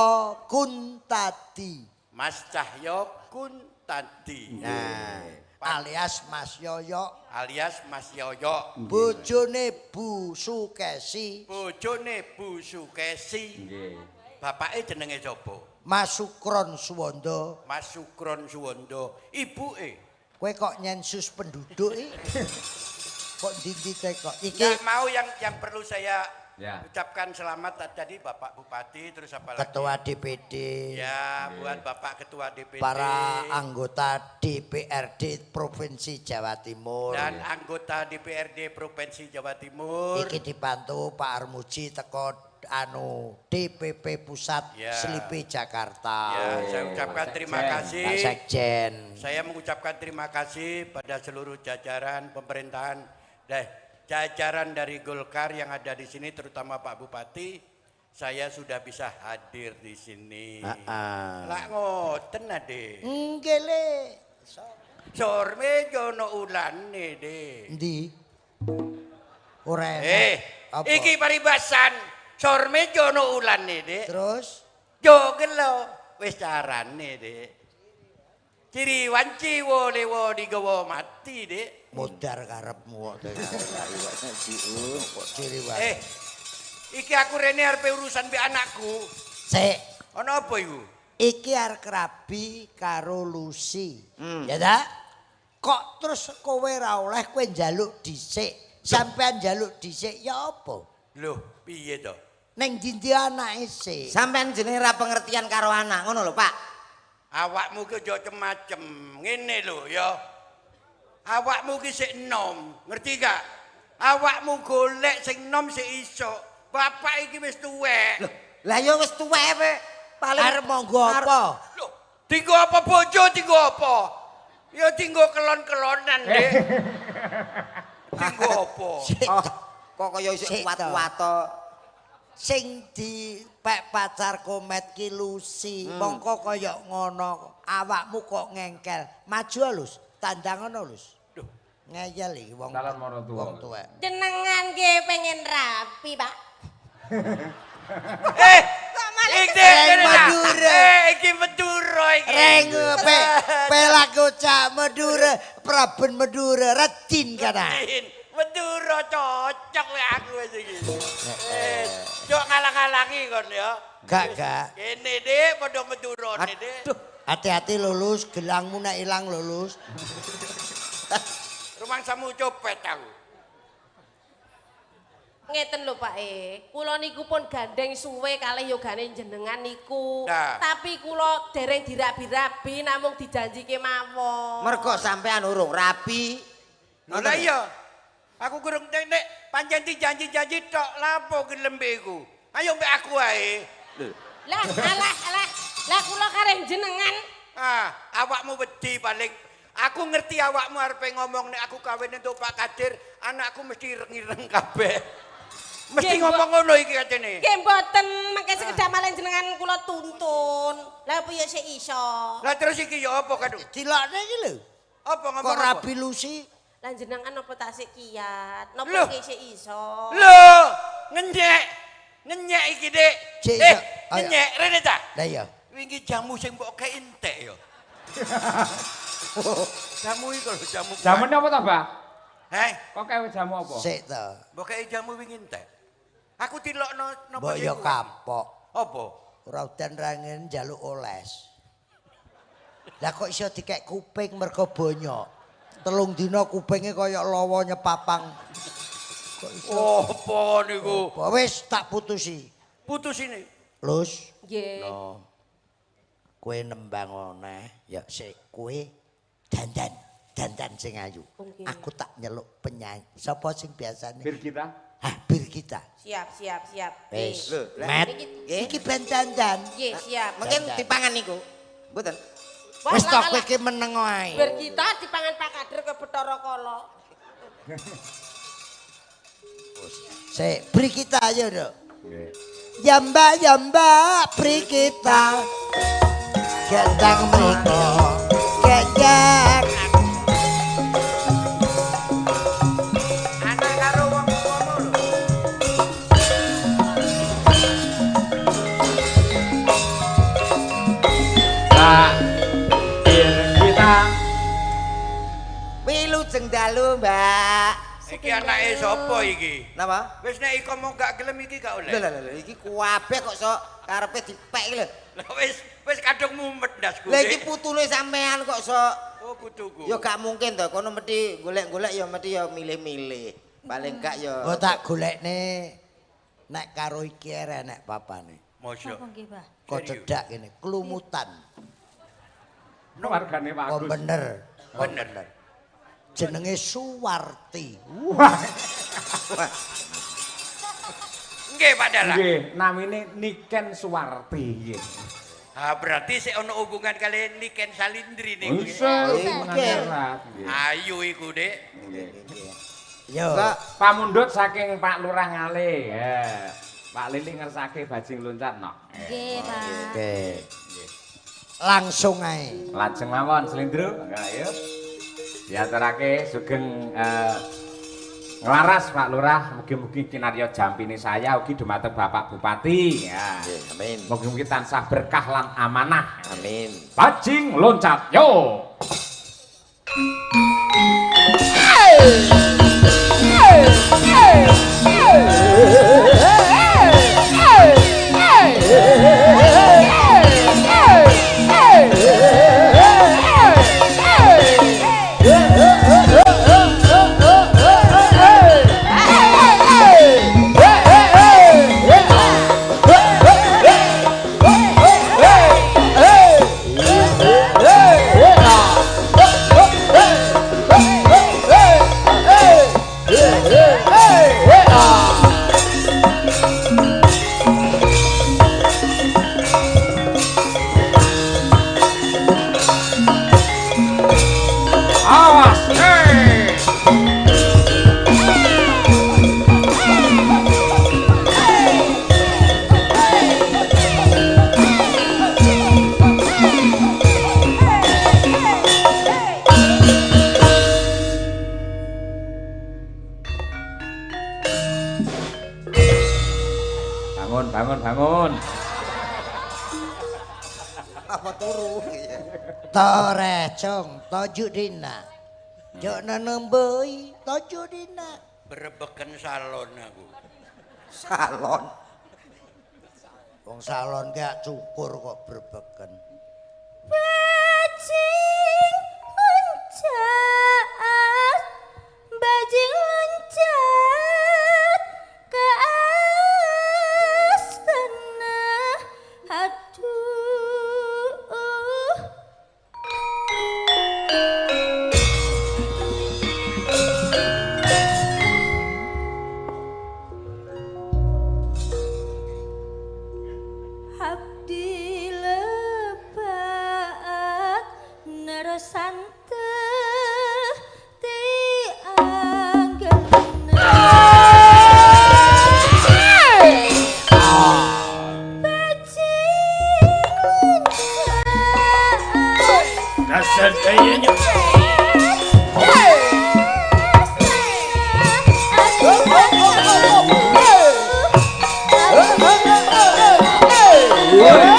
Kuntadi. Mas Cahyo Kuntadi. Nah, alias Mas Yoyo. Alias Mas Yoyo. Bojone Bu Sukesi. Bojone Bu Sukesi. Nggih. Bapake jenenge sapa? Mas Sukron Suwondo. Mas Sukron Suwondo. Ibuke. Kowe kok nyensus penduduk iki? Kok ndi-ndi kok? Iki nggak mau yang perlu saya ucapkan selamat tadi Bapak Bupati, terus apa lagi? Ketua DPD. Ya, buat Bapak Ketua DPD. Para anggota DPRD Provinsi Jawa Timur. Dan anggota DPRD Provinsi Jawa Timur. Iki dibantu Pak Armuji teko anu DPP Pusat Slipi Jakarta. Ya, saya ucapkan terima kasih. Pak Sekjen. Saya mengucapkan terima kasih pada seluruh jajaran pemerintahan, jajaran dari Golkar yang ada di sini, terutama Pak Bupati. Saya sudah bisa hadir di sini. Lah ngoten ade. Nggih le. Sorme jono ulane de. Endi? Ora enak. Iki paribasan. Sorme jono ulane de. Terus jo gelo wis carane de. Ciri wanci wo lewo digawa mati de. Modar karepmu kok. Ciri wanci. Iki aku rene arep urusan mbek anakku. Sik. Ana apa iku? Iki arep rabi karo Lucy. Ya ta? Kok terus kowe ra oleh kowe njaluk dhisik. Sampean njaluk dhisik ya apa? Loh, piye to? Neng dindi anake sik. Sampean jenenge ra pengertian karo anak ngono lho, Pak. Awakmu ki aja macem-macem. Ngene lho ya. Awakmu ki sik enom, ngerti gak? Awakmu golek sing enom sik iso. Bapak iki wis tuwek. Loh, lah ya wis tuwek kowe. Paling arep monggo apa? Loh, dinggo apa bojo, dinggo apa? Ya dinggo kelon-kelonan, Dik. Dinggo apa? Kok kaya isih kuat-kuat to. Sing dipek pacar Komet ki Lucy, mongko kaya ngono, awakmu kok ngengkel. Maju Lus, tandang ngono Lus. Duh, ngeyel iki wong. Wong tuwek. Jenengan nggih pengen rapi, Pak. Iki Madura. Iki Madura iki. Reng pelaku cak Madura, Praben Madura, rajin kana. Madura cocok lek aku wis iki. Jok ngalang-alangi kon ya. Gak, gak. Kene Dik, padha Madurane Dik. Hati-hati lulus, gelangmu nek ilang lulus. Rumangsamu copet aku. Ngeten lho Pak E, kula niku pun gandeng suwe kalih yogane jenengan niku. Nah. Tapi kula dereng dirabi-rabi namung dijanjike mawon. Mergo sampean urung rabi. Lho lah iya. Aku kurang nek pancen dijanji-janji tok lapo gelem iku. Ayo mbek aku ae. Lah alah alah, lah kula kareh jenengan. Ah, awakmu wedi paling. Aku ngerti awakmu arepe ngomong nek aku kawin entuk Pak Kadir, anakku mesti ireng-ireng kabeh. Mesti ngomong ngono iki katene. Nggih mboten, mangke sekedhap malih jenengan kula tuntun. Lah piye sik iso? Lah terus iki ya apa kadung? Dilokne iki lho. Apa ngomong Kok apa? rabi Lucy? Lah jenengan napa tasik kiat? Napa sik iso? Lho, ngenyek. Ngenyek iki, Dik. Ngenyek rene ta? Lah iya. Wingi jamu sing mbok kei entek ya. Jamu iku lho, jamu. Jamune apa ta, Mbah? Heh? Kok kewe jamu apa? Sik ta. Mbok kei jamu wingi entek. Aku dilokno napa Mbok sing ya kuwi? kapok. Apa? Ora udan ra ngene njaluk oles. Lah kok iso dikek kuping mergo bonyok. 3 dina kupinge kaya lawa nyepapang. Kok iso? Apa niku? Apa wis tak putusi. Putusine. Lus. Nggih. No. Kowe nembang oneh, ya sik kowe dandan, dandan sing ayu. Oke. Aku tak nyeluk penyanyi. Sapa sing biasane? Birgita. Hah, Birgita. Siap, siap, siap. Wis. Lho, lah, Met. nggih. Iki ben dandan. Nggih, siap. Mungkin dipangan niku. Mboten. Wah, Wis lah, to kowe lah. iki meneng wae. Birgita dipangan Pak Kader ke Bathara Kala. Sik, Birgita ayo, Nduk. Nggih. Ya Mbak, ya Mbak, Birgita. Gendang mriko. Gendang. Anak karo wong tuamu lho. Pak Birgita. Wilujeng dalu, Mbak. Iki anake sapa iki? Napa? Wis nek iko mau gak gelem iki gak oleh. Lho lho lho iki kuabeh kok sok karepe dipek iki lho. Lah wis wis kadung mumet ndasku. Lah iki putune sampean kok sok Oh putuku. ya gak mungkin to kono mesti golek-golek ya mesti ya milih-milih. Paling gak ya Mbok tak golekne nek karo iki ere nek papane. Mosok. Napa nggih, Pak? Kok cedak kene, klumutan. Wargane Pak Kok Agus. bener. Kok Bener. Jenenge Suwarti. Wah. Nggih Pak Dalang. Nggih, namine Niken Suwarti nggih. Ah berarti sik ono hubungan kali Niken Salindri niku. Bisa Nggih. nggih. Ayu iku, Dik. Nggih. Yo. Mbak, Pamundhut saking Pak Lurah Ngale. Ya. Pak Lili ngersake bajing loncat nok. Nggih, Pak. Oke. Langsung ae. Lajeng mawon Slendro. Ayo. Diaturake sugeng nglaras Pak Lurah, mugi-mugi kinarya jampine saya ugi dumateng Bapak Bupati. Ya. Nggih, amin. Mugi-mugi tansah berkah lan amanah. Amin. Bajing loncat yo. Awas. Hey. Bangun, bangun, bangun. Apa turu? Torecong tojuk dina. Jok nenemboi tojuk dina. Berebeken salon aku. Salon. Wong salon gak cukur kok berbeken. Bajing loncat, bajing loncat ke astana. Aduh. Abdi lebat nerosante ti anggena. Bajing loncat. Dasar kayaknya. Yeah.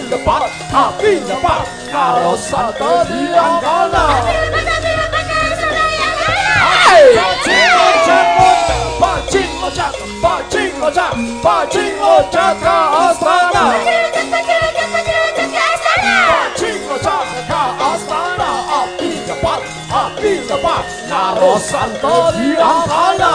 lepat, api lepat, Narosanta di Anggana. Bajing loncat, bajing loncat, bajing loncat, bajing loncat ke astana. Bajing loncat ke astana, api lepat, api lepat, Narosanta di Anggana.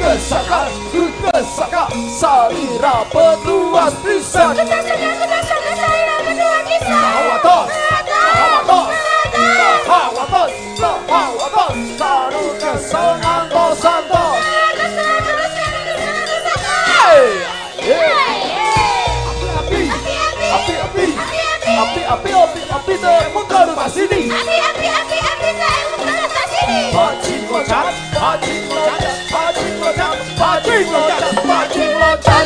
Kesaka, kesaka, salira petuas pisan. Hawatos, hawatos, hawatos, hawatos, saru kesenanto santo. Api, api, api, api, api, api, api, temukan sini. Api, api, api, api, temukan sini. Bajing loncat, bajing loncat, bajing loncat, bajing loncat, bajing loncat,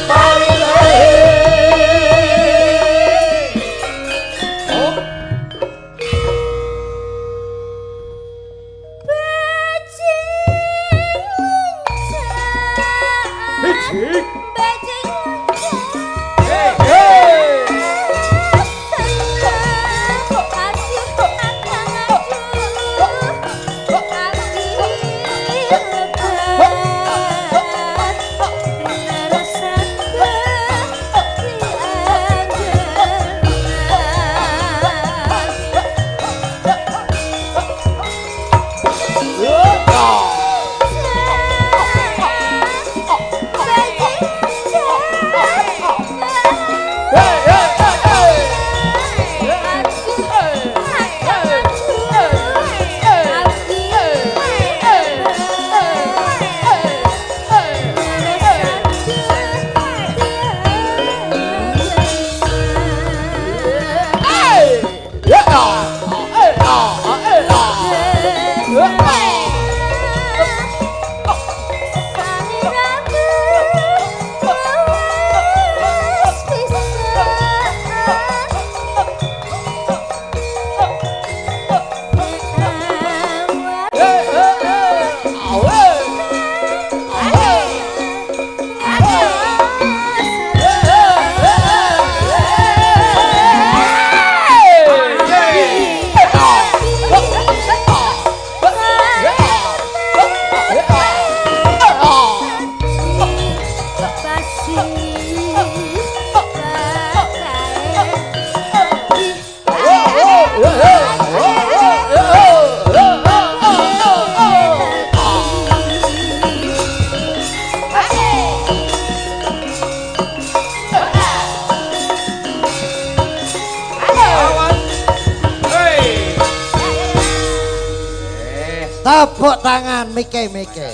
Tepuk tangan Mike-Mike.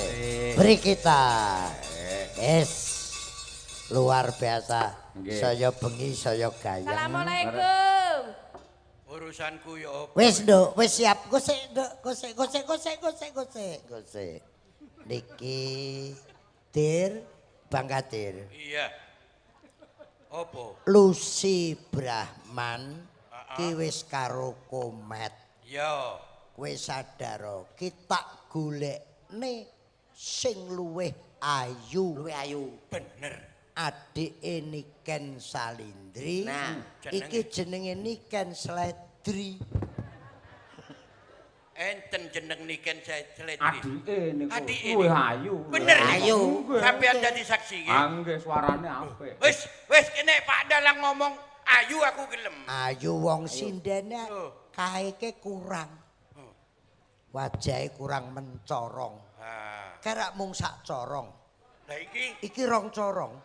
Beri kita. Yes. Luar biasa. Saya bengi, saya gayeng. Assalamualaikum. Urusanku ya apa? Wis, Nduk, wis siap. Gosek, Nduk, gosek, gosek, gosek, gosek, gosek, gosek. Niki Dir Bang Kadir. Iya. Apa? Lucy Brahman ki wis karo Komet. Iya. Kowe sadar kita golekne sing luwih ayu. Luwih ayu. Bener. Adike Niken Salindri. Nah, iki jenenge Niken Sledri. Enten jeneng Niken Sledri. Adike niku luwih ayu. Bener ayu. Sampeyan dadi saksi nggih. Ah nggih suarane apik. Wis, wis kene Pak Dalang ngomong ayu aku gelem. Ayu wong sindene kaeke kurang. Wajahe kurang mencorong. Kerak mung sak corong. Lah iki iki rong corong.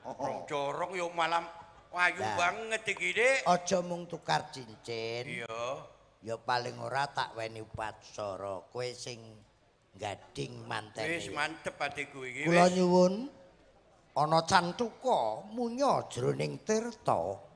Rong corong yo malam ayu banget iki, Dik. Aja mung tukar cincin. Iya. Ya paling ora tak weni upacara. Kowe sing gading mantene. Wis mantep atiku iki. Kula nyuwun ana cantuka munya jroning tirta.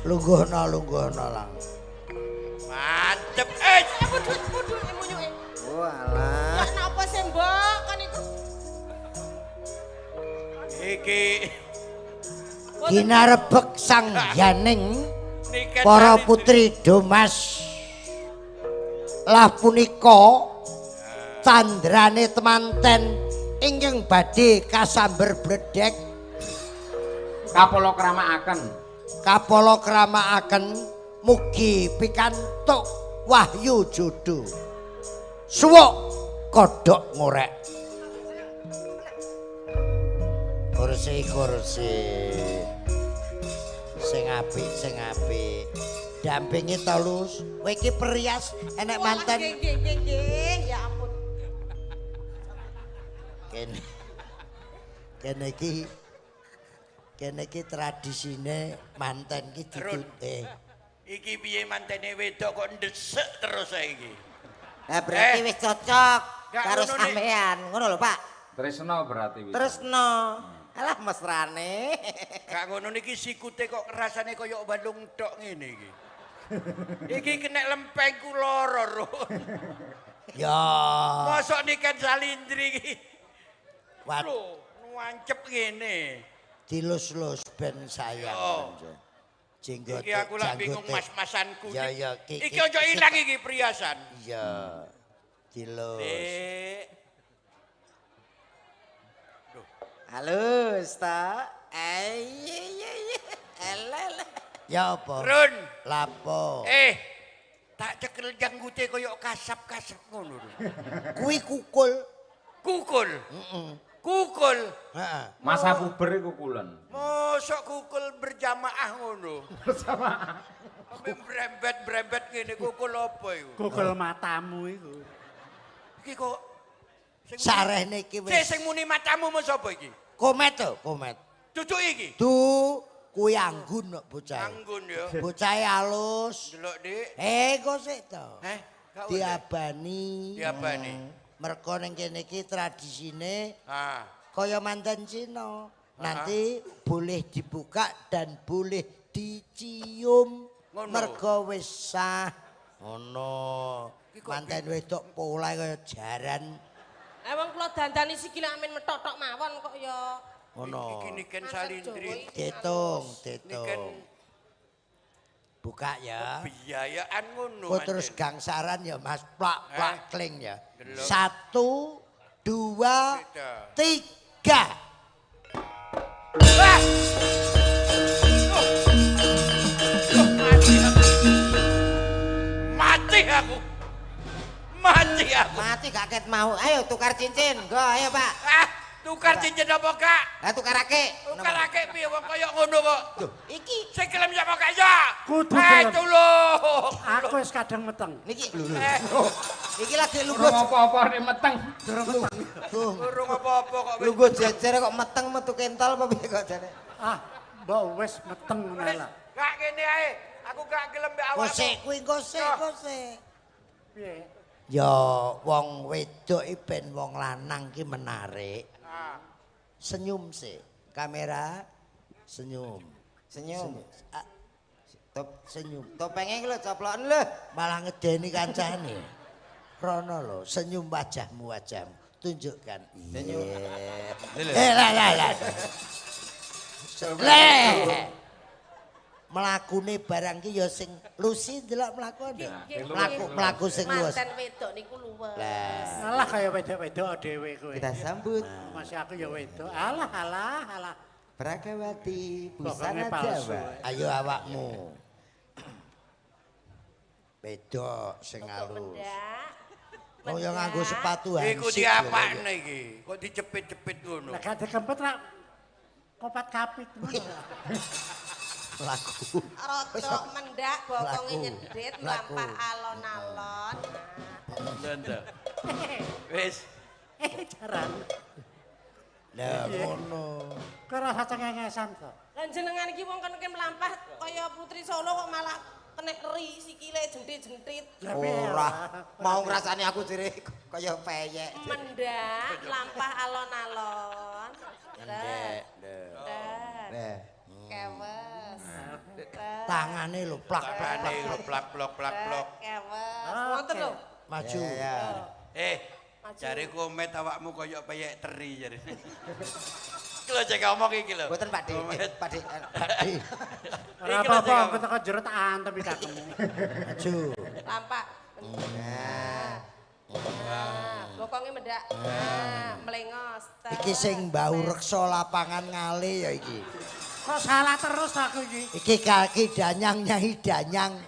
Lungguhna, lungguhna lang. Mantep. Pudut, pudut munyuke. Oh alah. Iki Ginarebek sang yaning para putri Domas. Lah punika candrane temanten ingkang badhe kasamber bledek Kapala kramakaken. Kapala kramakaken mugi pikantuk wahyu jodo. Suwuk kodhok ngorek. Kursi kursi. Sing apik sing apik. Dampingi to Lus. Kowe iki perias enek manten. Nggih nggih nggih, ya ampun. Kene. Kene iki tradisine manten iki ditute. Iki piye mantene wedok kok ndesek terus saiki. Lah berarti wis cocok karo sampean, ngono lho Pak. Tresno berarti wis. Tresno. Alah mesrane. Gak ngono niki sikute kok rasane kaya balung tok ngene iki. Iki kena lempengku loro, Run. Ya. Mosok Niken Salindri iki. Lho, nuancep ngene. Dilus-lus ben sayang. Jenggote. Iki aku lak bingung mas-masanku. Ya ya iki aja ilang iki priasan. Iya. Dilus. Dik. Halus ta. Iya. Elel. Ya apa? Run. Lapo? Tak cekel janggute koyo kasap-kasap ngono lho. Kuwi kukul. Kukul. Heeh. Kukul. Heeh. Masa puber iku kulen. Mosok kukul berjamaah ngono. Berjamaah. Sampe brembet-brembet ngene kukul apa iku? Kukul matamu iku. Iki kok sarehne iki wis. Sing muni matamu mun sapa iki? Komet to, komet. Cucuk iki. Du kuwi anggun kok bocah. Anggun ya. Bocahe alus. Delok, Dik. Kok sik to. Diabani. Diabani. Mergo ning kene iki tradisine kaya manten Cina. Nanti boleh dibuka dan boleh dicium. Mergo wis sah. Ngono. Manten wedok polahe kaya jaran. Wong kula dandani sikile amin methok-thok mawon kok ya. Ngono. Iki Niken Salindri. Ditung, ditung. Buka ya. Biayaan ngono. Kok terus gangsaran ya Mas, plak-plak kling ya. 1 2 3. Wah. Mati aku. Mati aku. Mati gak ket mau. Ayo tukar cincin. Go, ayo Pak. Tukar cincin apa gak? Lah tukarake. Tukarake piye wong kaya ngono kok. Lho, iki sing gelem sapa gak ya? Kudu gelem. Tulung. Aku wis kadang meteng. Niki lho. Iki lagi lungguh. Durung apa-apa nek meteng. Durung meteng. Durung apa-apa kok. Lungguh jejer kok meteng metu kental apa piye kok jane? Ah, mbok wis meteng ngono lah. Gak kene ae. Aku gak gelem mbek awakmu. Kosek kuwi kosek kosek. Piye? Ya wong wedok iki ben wong lanang ki menarik. Senyum sih, kamera senyum. Senyum. Senyum. Topenge iki lho coploken lho. Malah ngedeni kancane. Rono lho, senyum wajahmu wajahmu. Tunjukkan. Senyum. Lah lah lah. Le. Mlakune barang ki ya sing Lucy ndelok mlaku nduk. Mlaku sing luwes. Manten wedok niku luwes. Alah kaya wedok-wedok dhewe kowe. Kita sambut. Masih aku ya wedok. Alah alah alah. Pragawati busana Jawa. Ayo awakmu. Wedok sing halus. Oh ya nganggo sepatu hansip. Iku diapakne iki? Kok dicepit-cepit ngono. Lah gak dikempet rak kopat kapit ngono. Laku. Rodok mendak bokonge nyedit mlampah alon-alon. Lho. Wis. Jaran. Lah ngono. Kok rasa cengengesan to. Lah jenengan iki wong kene mlampah kaya putri Solo kok malah kena eri sikile jentit-jentit. Ora. Mau ngrasani aku jere kaya peyek. Mendak mlampah alon-alon. Mendek. Lho. Kewes. Tangane lho plak plak plak plak plak plak. Kewes. Wonten lho. Maju. Jare komet awakmu kaya peyek teri jare. Iki lho cek ngomong iki lho. Mboten Pak De. Pak De. Ora apa-apa, aku teko jero tak antem iki kakemu. Maju. Lampak. Nah. Bokonge mendak. Nah, melengos. Iki sing bau reksa lapangan ngale ya iki. Kok salah terus aku iki? Iki kaki danyang nyai danyang.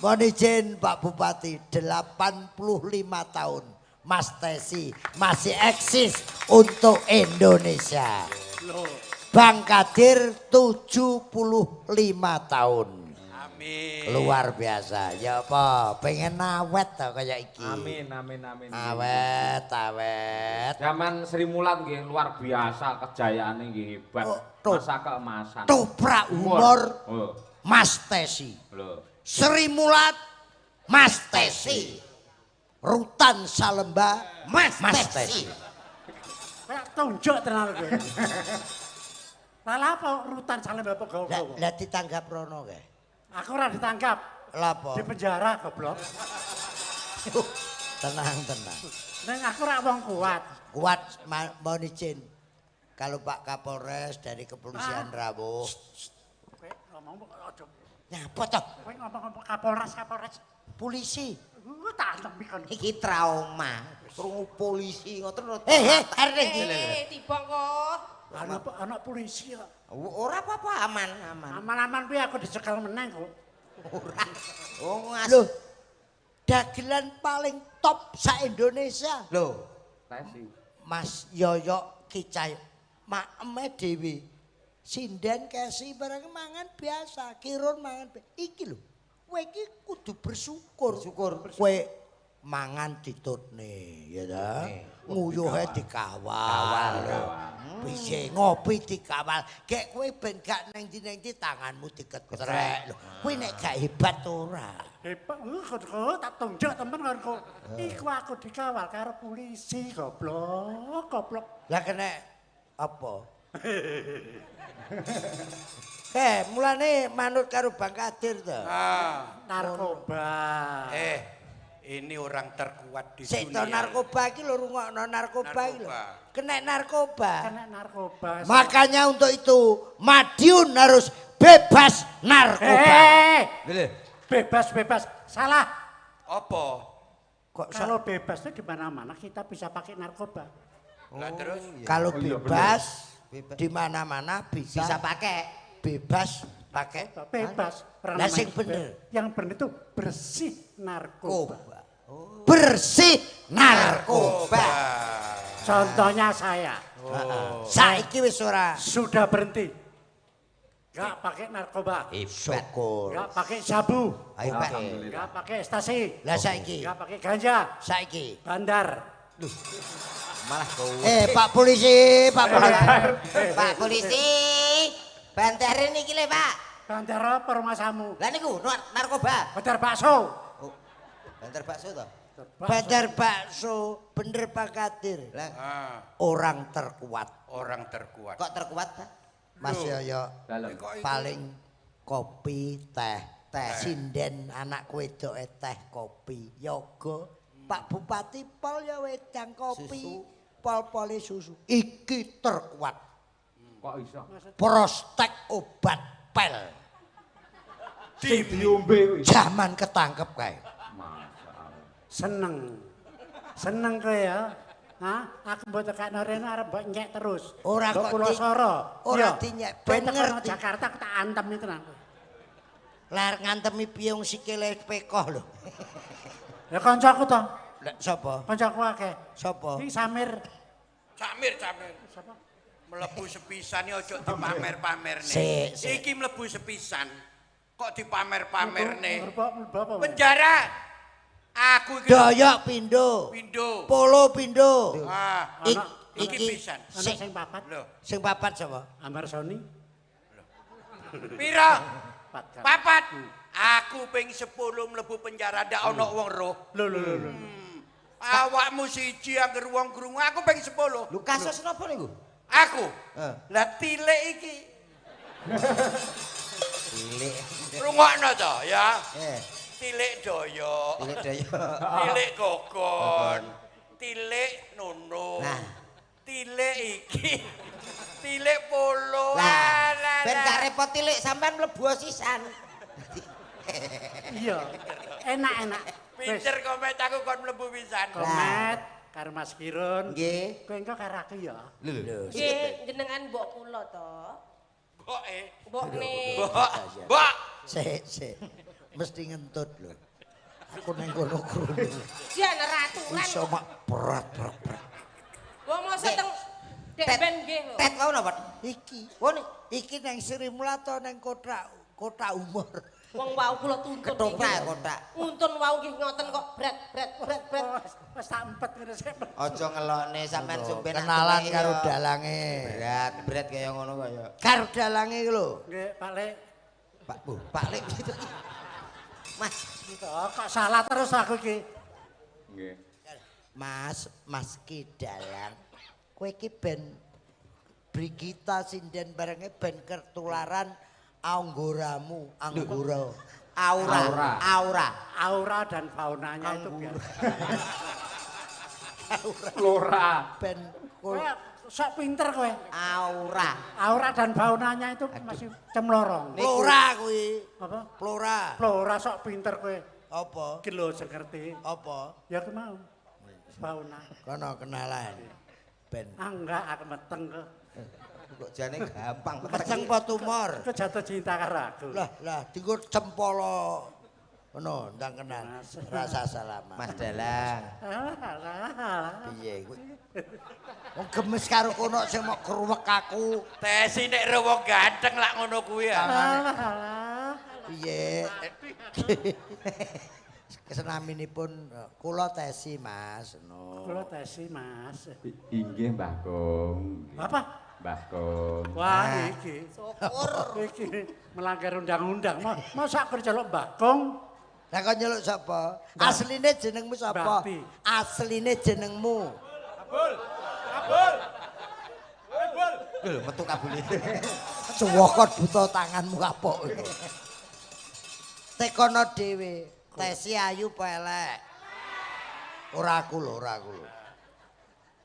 Mohon izin Pak Bupati, 85 tahun Mas Tesi masih eksis untuk Indonesia. Bang Kadir 75 tahun. Amin. Luar biasa. Ya apa, pengen awet to kaya iki. Amin amin amin. Awet, awet. Zaman Sri Mulat nggih luar biasa kejayaane nggih hebat. Oh, masa keemasan. Toprak humor Oh, Mas Tesi. lho. Sri Mulat Mas Tesi. Rutan Salemba Mas Tesi. Kayak tunjuk tenan kowe. Lah apa rutan Salemba apa gowo? Lah ditanggap rono kae. Aku ora ditangkap. Lah apa? Di penjara goblok. Tenang, tenang. Neng aku ora wong kuat. Kuat mohon izin. Kalau Pak Kapolres dari Kepolisian rawuh. Kowe ngomong aja. Nyapa toh? Kowe ngomong Kapolres, Kapolres. Polisi. Ku tak antem kon. Iki trauma. Krungu polisi ngoten. Arek iki. Tiba kok. Ana polisi kok. Ora apa-apa, aman, aman. Aman-aman kuwi aku dicekel meneng kok. Ora. Oh, ngas. Loh. Dagelan paling top sa Indonesia. Lho, Tesi. Mas Yoyok Kicay maeme dhewe. Sinden kesi barang mangan biasa, kirun mangan iki lho. Kowe iki kudu bersyukur. Bersyukur. Kowe mangan ditutne, ya ta? Nguyuhe dikawal. Piye ngopi dikawal. Gek kowe ben gak nang ndi-ndi tanganmu diketrek lho. Kowe nek gak hebat ora. Hebat, kok tak tunjuk temen kon kok. Iku aku dikawal karo polisi, goblok, goblok. Lah kena apa? Mulane manut karo Bang Kadir to. Ah, Narkoba. Ini orang terkuat di Sik to dunia. narkoba iki lho rungokno narkoba iki lho. Kena narkoba. Kena narkoba. Makanya untuk itu Madiun harus bebas narkoba. Bebas bebas. Salah. Apa? Kok kalau bebas itu di mana-mana kita bisa pakai narkoba. Lah terus kalau bebas di mana-mana bisa pakai. Bebas pakai bebas. Lah sing bener. Yang bener itu bersih narkoba. Bersih narkoba. Contohnya saya. Saiki wis ora. Sudah berhenti. Gak pakai narkoba. Syukur. Gak pakai sabu. Ayo Pak. Gak pakai ekstasi. Lah saiki. Gak pakai ganja. Saiki. Bandar. Duh. Malah kowe. Pak polisi, Pak polisi. Pak polisi. Bandare niki lho, Pak. Bandar apa rumahmu? Lah niku narkoba. Bandar bakso. Oh, bandar bakso to? Bandar bakso, bener Pak Kadir. Lah, orang terkuat. Orang terkuat. Kok terkuat, Pak? Mas Yoyo paling kopi, teh, teh. Sinden anak wedoke teh kopi, yoga. Pak Bupati pol ya wedang kopi, pol-pole susu. Iki terkuat. Kok iso? Prospek obat pel. Sing diombe kuwi. Zaman ketangkep kae. Masyaallah. Seneng. Seneng kowe ya. Hah? Aku mbok tekakno rene arep mbok nyek terus. Ora kok kula soro. Ora dinyek ben ngerti. Jakarta tak antem iki tenan. Lah ngantemi piye wong sikile pekoh lho. Ya kancaku to. Lah sapa? Kancaku akeh. Sapa? Iki Samir. Samir, Samir. Sapa? Mlebu sepisan iki aja dipamer-pamerne. Iki mlebu sepisan kok dipamer-pamerne. Penjara. Aku iki Doyok pindho. Pindho. Polo pindho. Ah, iki pisan. Sing papat. Lho, sing papat sapa? Amar Soni. Pira? Papat. Aku ping 10 mlebu penjara ndak ana wong roh. Lho lho lho. Awakmu siji angger wong krungu aku ping 10. Lho kasus napa niku? Aku. Lah tilik iki. Tilik. Rungokno to ya. Tilik Doyok. Tilik Doyok. Tilik Gogon. Tilik Nunung. Nah. Tilik iki. Tilik polo. Lah, ben gak repot tilik sampean mlebu sisan. Iya. Enak-enak. Pinter komet aku kon mlebu pisan. Komet karo Mas Kirun. Nggih. Kowe engko karo aku ya. Lho. Nggih, jenengan mbok kula to. Mboke. Mbokne. Mbok. Mbok. Sik, sik. Mesti ngentut lho. Aku neng kono krungu. Jan raturan. Iso mak berat berat berat. Wong mosok teng Dek ben nggih lho. Tet wau napa? Iki. Oh nih. Iki neng Sri Mulato neng kota umur. Wong wau kula tuntun. Ketoprak kotak. Untun wau nggih ngoten kok bret bret bret bret. Wis tak empet ngene sik. Aja ngelokne sampean sumpen Kenalan karo dalange. Berat, berat kaya ngono kaya. Karo dalange iki lho. Nggih, Pak Lek. Pak Bu, Pak Lek gitu. Mas, kok salah terus aku iki. Nggih. Mas, Mas Ki Dalang. Kowe iki ben Brigita sinden barenge ben ketularan anggoramu, anggora. Aura, aura, aura dan faunanya itu biar. Flora. Ben kowe sok pinter kowe. Aura. Aura dan faunanya itu masih cemlorong. Flora kuwi. Apa? Flora. Flora sok pinter kowe. Apa? Iki lho sing ngerti. Apa? Ya aku mau. Fauna. Kono kenalan. Ben. Ah enggak, aku meteng kok. Kok jane gampang meteng apa tumor? Kok jatuh cinta karo aku. Lah, lah dienggo cempolo. Ngono, ndang kenal. Rasa salaman. Mas Dalang. Piye kowe? Wong gemes karo kono sing mok kruwek aku. Tesi nek ro wong ganteng lak ngono kuwi ya. Piye? Kesenaminipun kula Tesi, Mas. No. Kula Tesi, Mas. Inggih, Mbah Kong. Apa? Mbah Kong. Wah, iki. Syukur. Iki melanggar undang-undang. Masa aku celuk Mbah Kong? Lah kok nyeluk sapa? Asline jenengmu sapa? Asline jenengmu. Kabul. Kabul. Kabul. Lho, metu kabule. Cuwokot buta tanganmu kapok. Tekono dhewe. Tesi ayu apa elek? Ora aku lho, ora aku lho.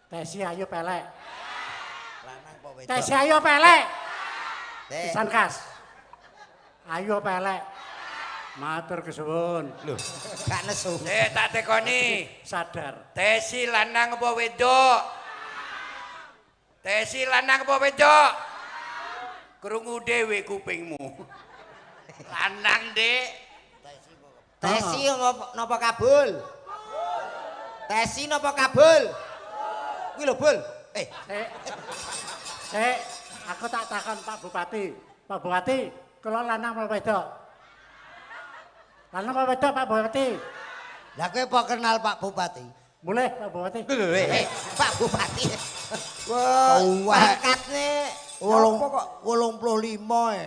Tesi ayu apa elek? Lanang apa wedok? Tesi ayu apa elek? Pisan kas. Ayu apa elek? Matur kesuwun. Lho, gak nesu. Tak tekoni. Sadar. Tesi lanang apa wedok? Tesi lanang apa wedok? Krungu dhewe kupingmu. Lanang, Dik. Tesi napa kabul? Tesi napa kabul? Kuwi lho, Bul. Sik, aku tak takon Pak Bupati. Pak Bupati, kula lanang apa wedok? Lanang apa wedok Pak Bupati? Lah kowe apa kenal Pak Bupati? Boleh Pak Bupati. Pak Bupati. Wah, pangkatne 85 e.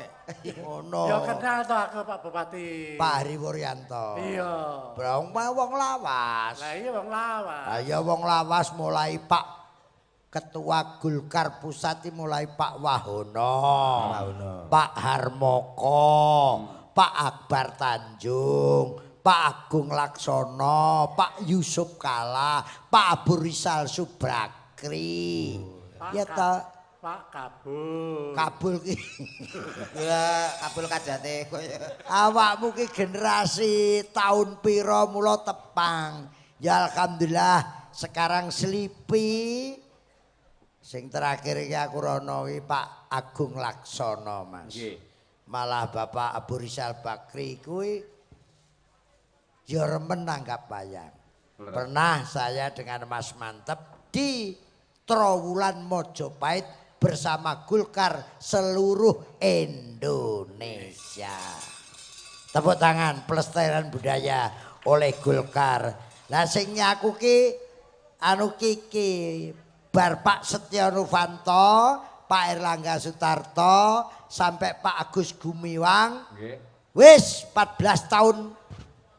Ngono. Ya kenal to aku Pak Bupati. Pak Hari Wuryanto. Iya. Brong wong lawas. Lah iya wong lawas. Lah iya wong lawas mulai Pak Ketua Golkar Pusat mulai Pak Wahono, Pak Harmoko, Pak Akbar Tanjung, Pak Agung Laksono, Pak Yusuf Kala, Pak Abu Rizal Subrakri. Ya ta. Pak Kabul. Kabul ki. Ya, Kabul kajate koyo. Awakmu ki generasi tahun pira mula tepang. Ya alhamdulillah sekarang Slipi. Sing terakhir iki aku rono iki Pak Agung Laksono, Mas. Nggih. Malah Bapak Abu Rizal Bakri kuwi ya remen nanggap wayang. Pernah saya dengan Mas Mantep di Trowulan Mojopahit bersama Golkar seluruh Indonesia. Tepuk tangan pelestarian budaya oleh Golkar. Lah sing nyaku ki anu kiki bar Pak Setya Novanto, Pak Erlangga Sutarto, sampai Pak Agus Gumiwang. Nggih. Wis 14 tahun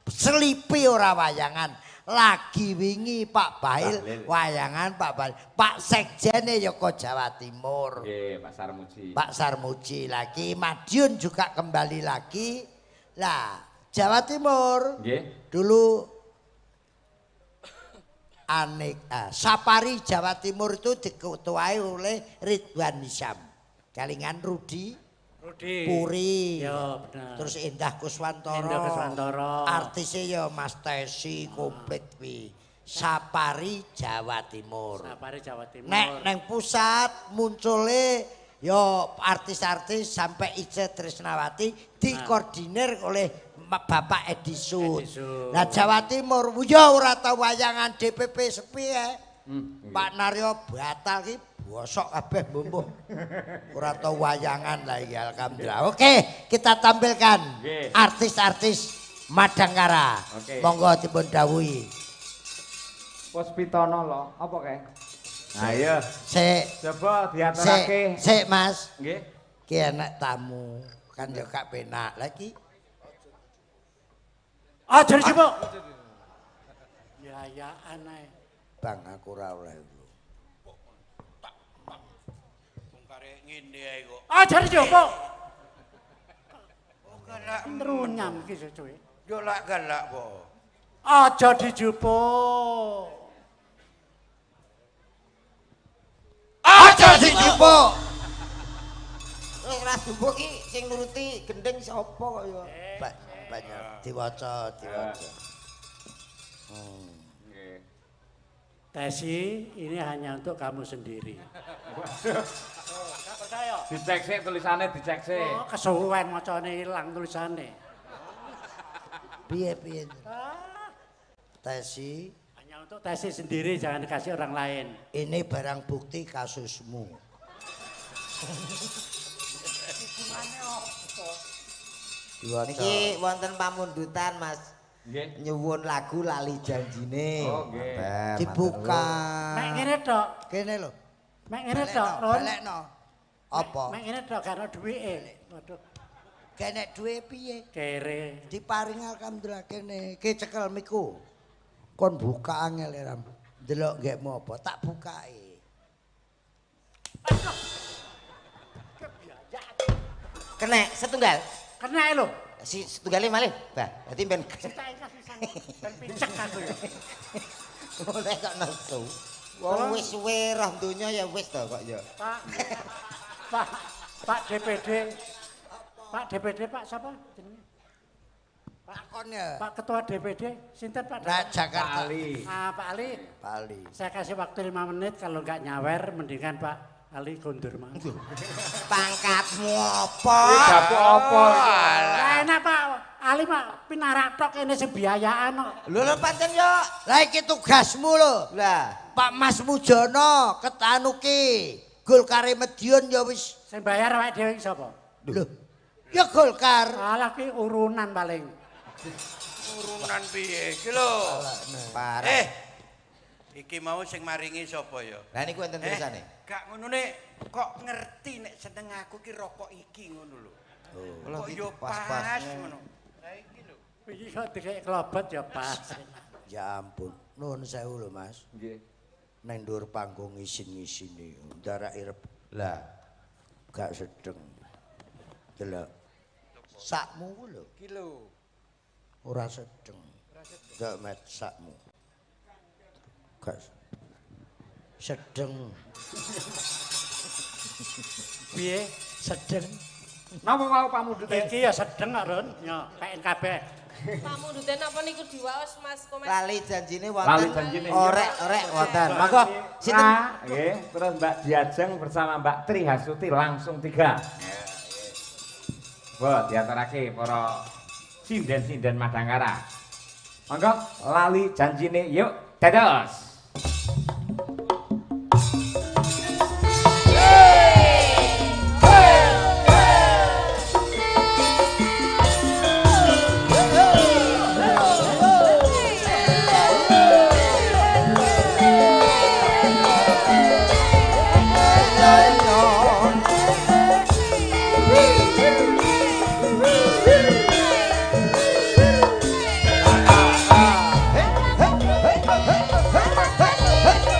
selipi ora wayangan. Lagi wingi Pak Bahlil wayangan Pak Bahlil. Pak Sekjene ya kok Jawa Timur. Nggih, Pak Sarmuji. Pak Sarmuji lagi, Madiun juga kembali lagi. Lah, Jawa Timur. Nggih. Dulu Aneka Sapari Jawa Timur itu diketuai oleh Ridwan Hisam. Kalingan Rudi Rudi. Puri. Ya, bener. Terus Indah Kuswantoro. Indah Kuswantoro. Artisnya ya Mas Tesi komplit kuwi. Sapari Jawa Timur. Sapari Jawa Timur. Nek neng pusat muncule ya artis-artis sampai Ice Trisnawati dikoordinir oleh Bapak Edi Sud. Edi Sud. Nah Jawa Timur ya ora tau wayangan DPP sepi ya. Pak Naryo batal ki bosok kabeh mbumbuh. Ora tau wayangan lah iki alhamdulillah. Oke, kita tampilkan artis-artis Madangkara. Oke. Monggo dipun dawuhi. Puspitono lho, apa kae? Ayo, Sik, coba sik, diaturake. sik Mas. Nggih. Ki enek tamu, kan ya gak penak. Lagi Aja dijupuk. Ya ya aneh. Bang aku ora oleh lho. Wong karek ngene ae kok. Aja dijupuk. Oh galak. Nrunyam iki sesuwe. Yo lak galak kok. Aja dijupuk. Aja dijupuk. Wis ora jupuk iki sing nuruti gendeng sapa kok ya. Banyak diwaca, diwaca. Nggih. Tesi ini hanya untuk kamu sendiri. Gak percaya? Dicek sik tulisane dicek sik. Oh, kesuwen macane ilang tulisane. Piye piye. Tesi, Hanya untuk Tesi sendiri, jangan dikasih orang lain. ini barang bukti kasusmu. Diwaca. Niki wonten pamundutan Mas. Nggih. Nyuwun lagu Lali Janjine. Oh, nggih. Dibuka. Mek ngene tok, Kene lho. mek ngene tok, Ron. Balekno. Apa? Mek ngene tok gak ono duwike. Waduh, Kenek duwe piye? kere. Diparing alhamdulillah kene. Ki cekel miku. Kon buka angel ya, Ram. Delok nggekmu apa? Tak bukai. Kena setunggal. Kena lho. Si setunggale malih. Bah, berarti ben Tak ikhlas pisan. Ben picek aku ya. oleh kok nesu. Wong wis suwe roh donya ya wis to kok ya. Pak Pak Pak DPD. Pak DPD Pak siapa jenenge? Takon ya. Pak Ketua DPD, sinten Pak? Nah, Jakarta. Ali. Ah, Pak Ali, Bali. saya kasih waktu 5 menit kalau nggak nyawer mendingan Pak Ali kondur Mas. Pangkatmu apa? Dapuk apa iki? Lah enak Pak Ali Pak pinarak tok kene sing biayaan kok. Lho lho pancen yo. Lah iki tugasmu lho. Lah, Pak Mas Mujono ketanuki. Golkare Medion ya wis. Sing bayar awake dhewe iki sapa? Lho. Ya Golkar. Alah ki urunan paling. Urunan piye iki lho. parah. Eh. Iki mau sing maringi sapa ya? Lah niku enten tulisane. Gak ngono nek kok ngerti nek seneng aku ki rokok iki ngono lho. Kula Kok iki yo pas pas-pasne. ngono. Lah iki lho. Iki kok dikek klobot ya pas. Ya ampun. Nuwun sewu lho Mas. Nggih. Neng dhuwur panggung isin-isine. Ndarak irep Lah, gak sedeng. Delok. Sakmu ku lho. Iki lho. Ora sedeng. Delok met sakmu. Gak sedeng. Piye? Sedeng. Napa wau pamundhute? Iki ya sedeng kok, Ron. Yo, PNKB. Pamundhute napa niku diwaos Mas Komet? lali janjine Lali wonten. janjine. Orek-orek wonten. Monggo sinten? Nah, nggih, terus Mbak Diajeng bersama Mbak Tri Hastuti langsung tiga. Bo, diaturake para sinden-sinden Madangkara. Monggo lali janjine yuk dados. Hey, hey, hey, hey, hey, hey, hey.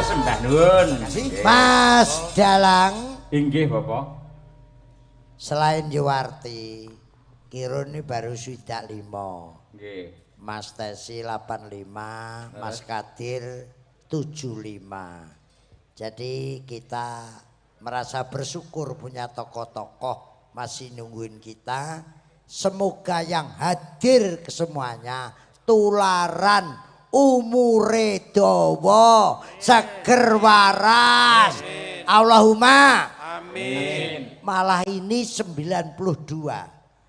Sembah nuwun. Mas Dalang. Inggih, Bapak. Selain Yuwarti, Kirun ini baru 65. Nggih. Mas Tesi 85, Mas Kadir 75. Jadi kita merasa bersyukur punya tokoh-tokoh masih nungguin kita. Semoga yang hadir kesemuanya tularan umure dawa, seger waras. Allahumma amin. Malah ini 92.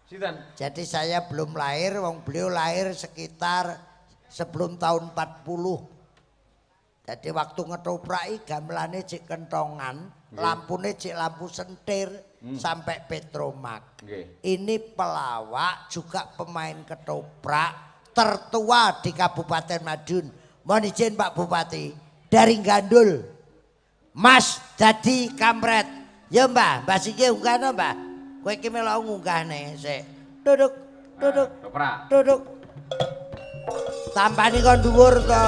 Sinten? Jadi saya belum lahir, wong beliau lahir sekitar sebelum tahun 40. Jadi waktu ngetopraki gamelane cek kentongan, lampune cek lampu sentir sampai Petromak. Ini pelawak juga pemain ketoprak tertua di Kabupaten Madiun. Mohon izin Pak Bupati, dari Gandul. Mas Dadi Kampret. Ya Mbah, Mbah siki unggahno Mbah. Kowe iki melok ngunggahne sik. Duduk, duduk. Duduk. Tampani kon dhuwur to.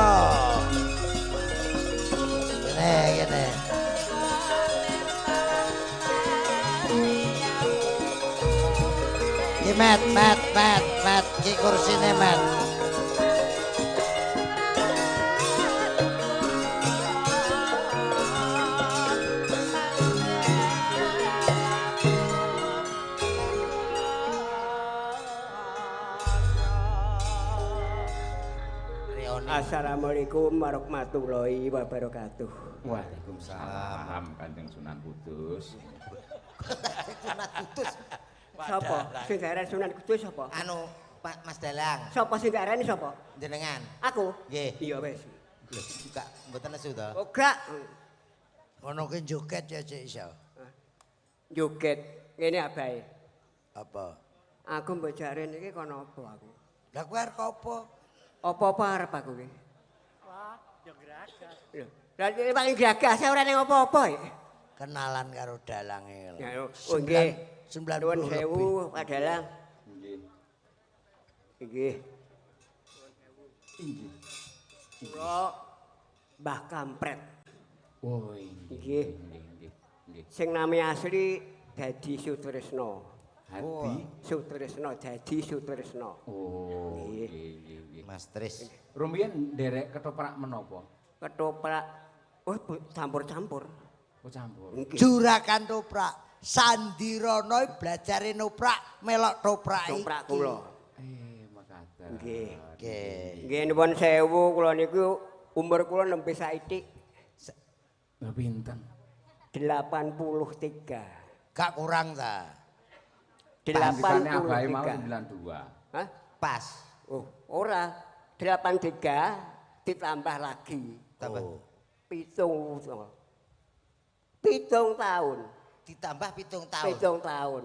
Ngene, ngene. Ki met, met, met, met, ki kursine met. Assalamualaikum warahmatullahi wabarakatuh. Waalaikumsalam Kanjeng Sunan Kudus. Sunan Kudus. Sapa? Sing diarani Sunan Kudus sapa? Anu Pak Mas Dalang. Sapa sing diarani sapa? Jenengan. Aku? Nggih. Iya wis. Lho, gak mboten nesu to? Oh, gak. Ngono ki joget ya cek iso. Joget ngene abahe. Apa? Aku mbok jare niki kono apa aku? Lah kowe arep apa? Apa-apa arep aku ki. Wah, ya gragas. Lho, lah iki paling gragas ora ning apa-apa ya. Kenalan karo dalange. Ya, oh nggih. 90 sewu Pak Dalang. Nggih. Nggih. Nggih. Kula Mbah Kampret. Oh nggih. Nggih. Sing nami asli Dadi Sutresno. Hadi Sutresno, Dadi Sutresno. Oh, nggih nggih. Mas Tris. Rumiyin nderek ketoprak menapa? Ketoprak oh campur-campur. Oh campur. Juragan toprak. Sandirono blajare noprak melok toprak iki. Toprak kula. Makaten. Nggih. Nggih. Nggih nuwun sewu kula niku umur kula nembe saithik. Lha pinten? 83. Gak kurang ta? 83. Abahe mau 92. Hah? Pas. Oh, ora. 83 ditambah lagi. Tambah. Oh. 7. 7 tahun. Ditambah 7 tahun. 7 tahun.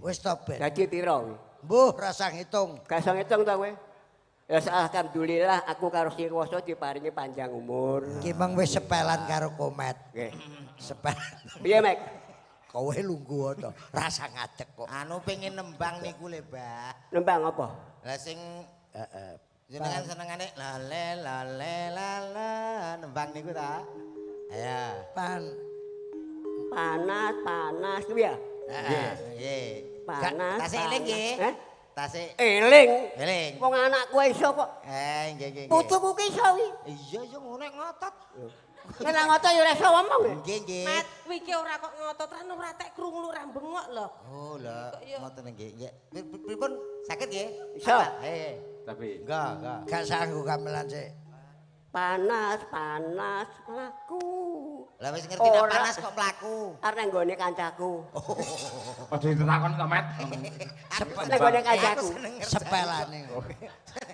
Wis to ben. Dadi pira kuwi? Mbuh rasa ngitung. Gak iso ngitung ta kowe? Ya alhamdulillah aku karo sing kuwasa diparingi panjang umur. Ki meng wis sepelan karo komet. Nggih. Sepelan. Piye, Mek? Kowe lungguh to, rasa ngadeg kok. Anu pengen nembang niku le, Mbah. Nembang apa? Lah sing heeh. Jenengan senengane lale lale lala nembang niku ta? Ayo. Pan panas panas kuwi ya? Nggih. Nggih. Panas. Tasik eling nggih. Heh? Tasik eling. Eling. Wong anakku iso kok. Nggih nggih. Putuku ki iso kuwi. Iya iya ngono nek ngotot. Nek ngotot ya ora iso ngomong. Nggih nggih. Mat, kuwi iki ora kok ngotot ra ora tek krungu ora bengok lho. Oh lho, ngoten nggih. Nggih. Pripun saged nggih? Iso. Heeh. Tapi enggak, enggak. Gak sanggup gamelan sik. Panas, panas mlaku. Lah wis ngerti nek panas kok mlaku. Arep nang nggone kancaku. Aja ditakon to, Met. Nang nggone kancaku. Sepelane.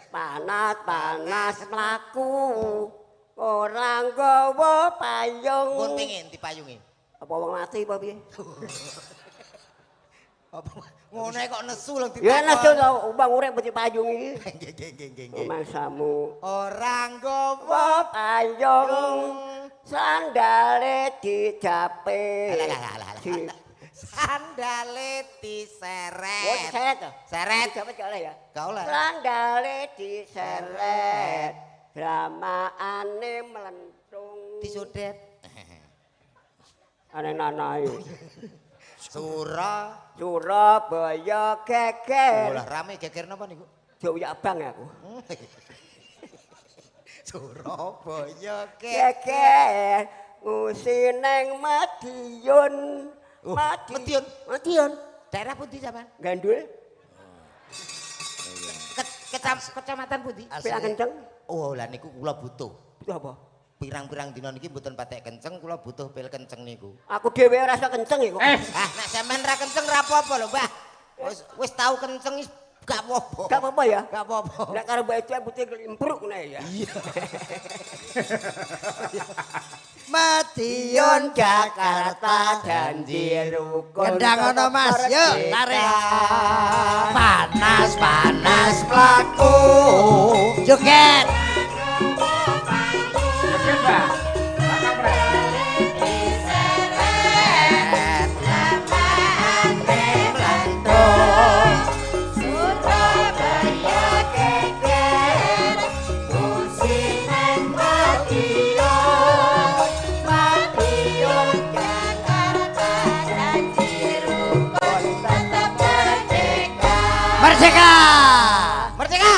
Panas, panas mlaku. Ora nggawa payung. Pun pengin dipayungi. Apa wong mati apa piye? Apa ngono kok nesu lho ditakon. Ya nesu to, wong urip mesti payung iki. Nggih nggih nggih nggih. Mangsamu ora nggawa payung. Sandale dijape. Sandale diseret. Oh, diseret to? Seret. Dijape gak oleh ya? Gak oleh. Sandale diseret. Dramaane mlentung. sodet. Aneh-aneh. Surabaya geger. Lah rame geger napa niku? Dioyak abang aku. Surabaya geger ngusi neng Madiun. Madiun. Madiun. Daerah pundi sampean? Gandul. Kecamatan pundi? Pirang kenceng. Oh, lah niku kula butuh. Butuh apa? Pirang-pirang dina niki mboten patek kenceng, kula butuh pil kenceng niku. Aku dhewe ora iso kenceng iku. Ah, nek sampean ra kenceng ra apa-apa lho, Mbah. Wis tau kenceng wis gak apa-apa. Gak apa-apa ya? Gak apa-apa. Nek karo mbak Ece putih klimpruk ngene ya. Iya. Madiun Jakarta janji rukun. Kendang ono Mas, yuk tarik. Panas-panas mlaku. Joget. Joget, Mbak. Merdeka! Merdeka!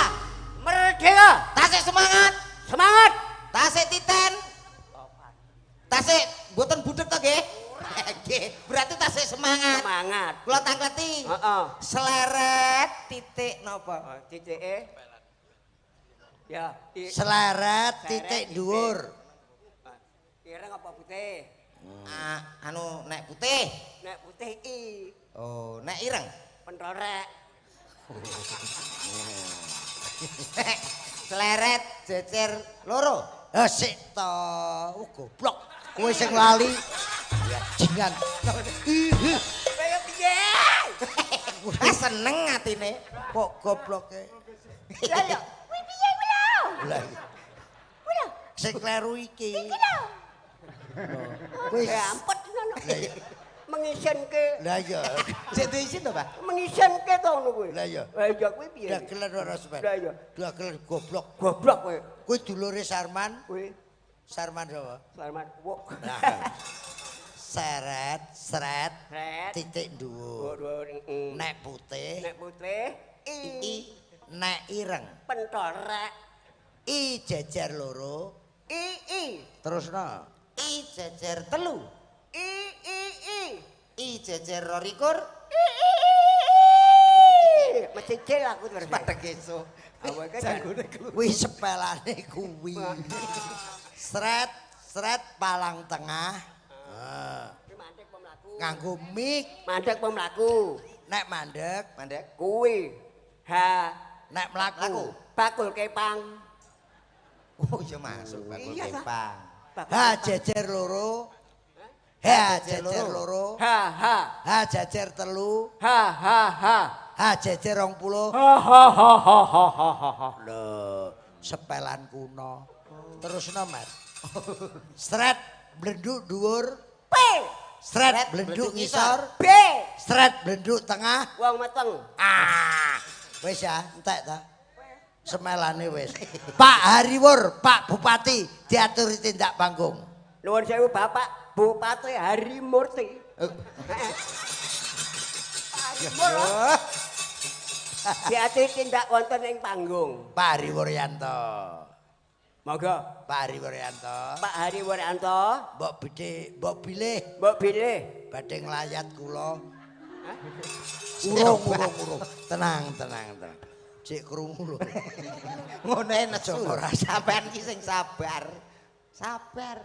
Merdeka! Tasik semangat! Semangat! Tasik titen! Tasik mboten budheg to nggih? Nggih, berarti tasik semangat. Semangat. Kula tangkleti. Heeh. Seleret titik napa? Titike. Ya, seleret titik dhuwur. Ireng apa putih? Anu nek putih. Nek putih i. Oh, nek ireng? Pentorek. Seleret jejer loro. Eh sik to, goblok. Kowe sing lali. Ya jingan. Kaya piye? Ah seneng atine. Kok gobloke. Lah ya, kuwi piye kuwi lho? Lah. Kuwi lho. Sing kleru iki. Iki lho. Wis ampet ngono. Mengisinke. Lah iya. Sik duwe isin to, Pak? Mengisinke to ngono kuwi. Lah iya. Lah iya kuwi piye? Dagelan ora sampean. Lah iya. Dagelan goblok. Goblok kowe. Kuwi dulure Sarman. Kuwi. Sarman sapa? Sarman. Wok. Seret, seret, titik dhuwur. Nek putih. Nek putih i. Nek ireng. Pentorek. I jejer loro. I i. Terusno. I jejer telu. I i i. I jejer 22. I i i. Mecicil aku terus. Padha esuk. Awake janggone kuwi sepelane kuwi. Sret, sret palang tengah. Heeh. Mandek apa mlaku? Nganggo mik. Mandek apa mlaku? Nek mandek, mandek kuwi. H. Nek mlaku. Bakul kepang. Oh iya masuk bakul kepang. H jejer loro. H jejer loro. H H. H jejer telu. H H H. H jejer 20. H H H H H H H. Lho, sepelan kuno. Terusno, Mas. Sret blenduk dhuwur. P. Sret blenduk ngisor. B. Sret blenduk tengah. Wong meteng. Ah. Wis ya, entek ta. Semelane wis. Pak Hariwur, Pak Bupati diaturi tindak panggung. Nuwun sewu Bapak Bupati Harimurti. Pak Harimur. Diaturi tindak wonten ing panggung. Pak Hariwuryanto. Monggo. Pak Hariwuryanto. Pak Hariwuryanto. Mbok bidhe, mbok bilih. Mbok bilih. Badhe nglayat kula. Urung, urung, urung. Tenang, tenang, tenang. Cek krungu lho. Ngono nesu. Sampean ki sing sabar. Sabar.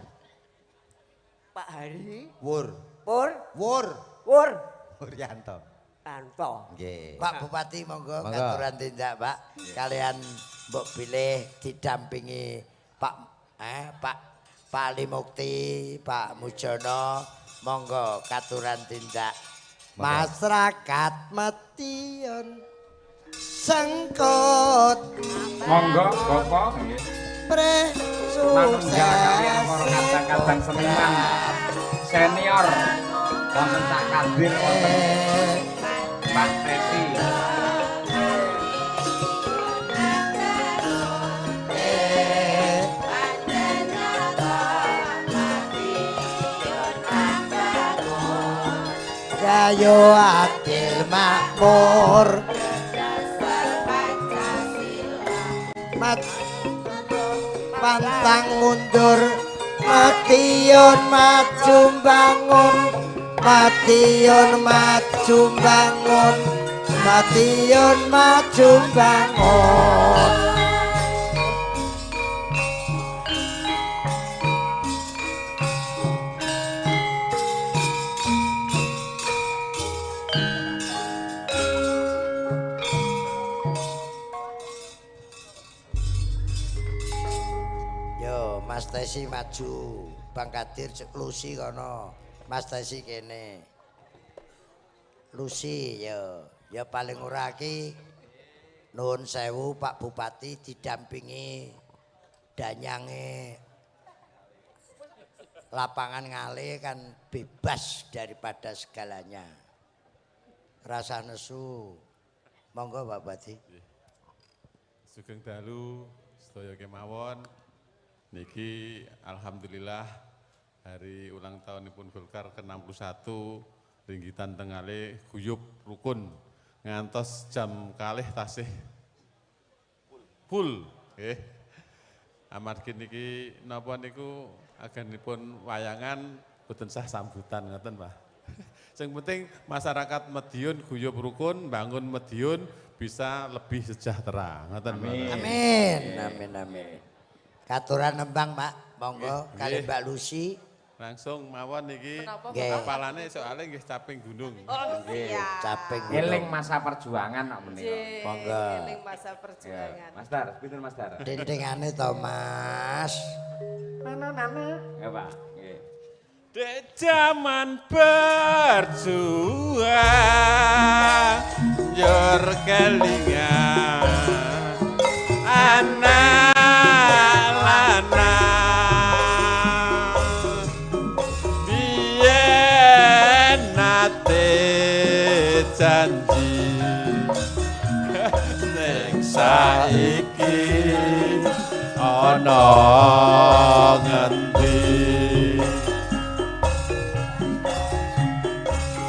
Pak Hari Wur. Pur. Wur. Wur. Wuryanto. Anto. Nggih. Pak Bupati monggo katuran tindak, Pak. Kalian mbok bilih didampingi Pak Pak Pak Ali Mukti, Pak Mujono, monggo katuran tindak. Masyarakat Madiun sengkut. Monggo Bapak nggih. Manunggal kaliyan para kadang-kadang seniman senior wonten Cak Kadir wonten Mbak Teti. Gayo adil makmur. Mat pantang mundur, Madiun maju bangun, Madiun maju bangun, Madiun maju bangun. Yo, Mas Tesi maju, Bang Kadir Lusi kono, Mas Tesi kene. Lusi yo, ya paling ora iki nuwun sewu Pak Bupati didampingi danyange lapangan Ngale kan bebas daripada segalanya. Rasa nesu. Monggo Pak Bupati. Sugeng dalu sedaya kemawon. Niki alhamdulillah hari ulang tahunipun Golkar ke-61 Ringgitan Tengale guyub rukun ngantos jam kalih tasih full nggih. Amargi niki napa niku agenipun wayangan boten sah sambutan ngoten Pak. Sing penting masyarakat Madiun guyub rukun, bangun Madiun bisa lebih sejahtera ngoten Pak. Amin. Amin amin. Katuran nembang Pak, monggo kali Mbak Lusi. Langsung mawon niki apalane soalnya nggih caping gunung. Oh, nggih, caping gunung. Eling masa perjuangan kok menika. Monggo. Eling masa perjuangan. Mas Dar, pinten Mas Dar? Dindingane to Mas. Nana-nana. Ya Pak, nggih. Dek jaman berjuang njur kelingan anak lanang biyen nate janji ning saiki ana ngendi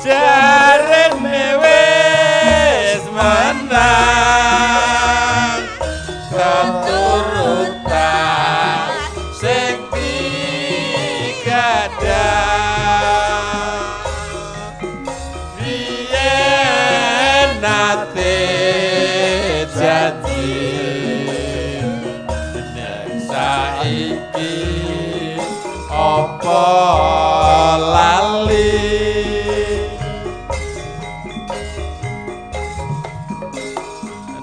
jarene wis menang keturutan sing digadang biyen nate janji ning saiki apa lali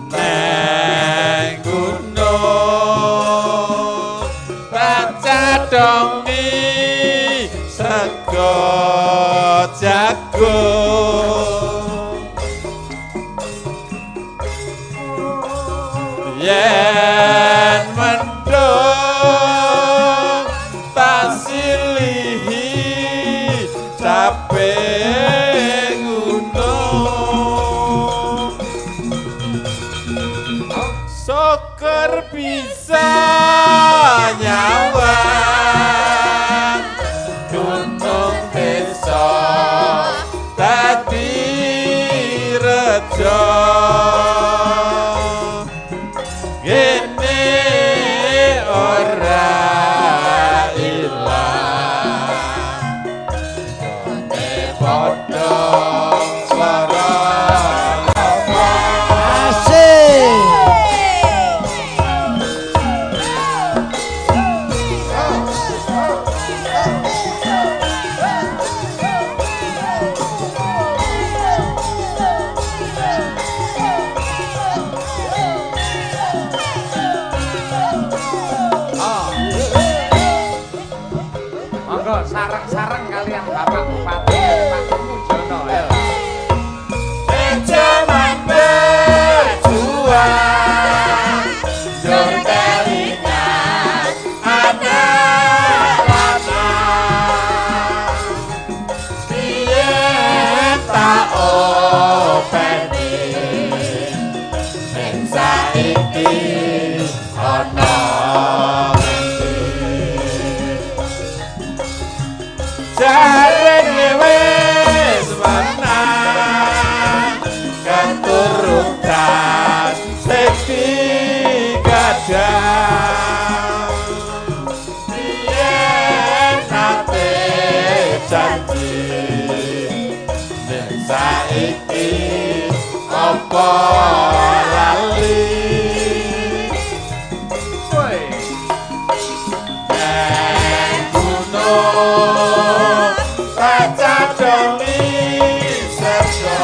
neng gunung cadongi sego jagung yen mendung tak silihi caping gunung syukur bisa nyawang gunung desa dadi rejo gene ora ilang gone padha lara. Asik. Monggo sareng-sareng kalian Bapak Bupati Pak Mujono ayo. Jaman berjuang njur kelingan anak lanang biyen tak openi ning saiki ana ngendi. Apa lali Woi. Neng gunung sacadoni sego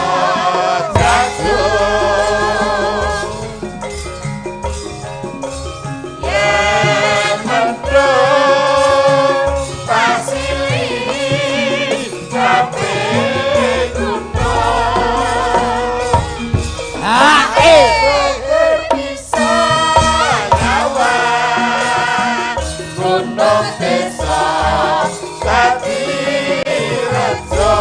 jagung yen mendung pasili kabeh gunung bisa nyawang gunung desa dadi rejo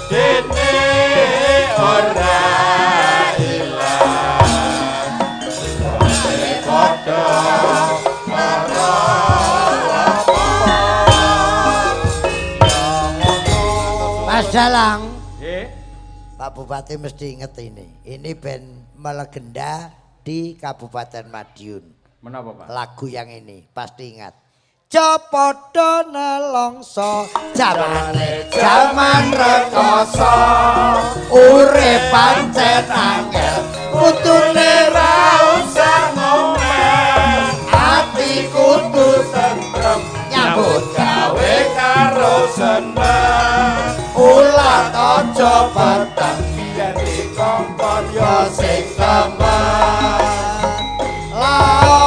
dene ora ilang padha lara Mas Dalang. Nggih. Pak Bupati mesti inget ini. Ini band melegenda di Kabupaten Madiun. Menapa, Pak? Lagu yang ini pasti ingat. Cepodo nelongso jamane jaman rekoso urip pancen angel kudune ra usah ngomel ati kudu tentrem nyambut gawe karo seneng ulat aja peteng yen dikongkon ya sing temen la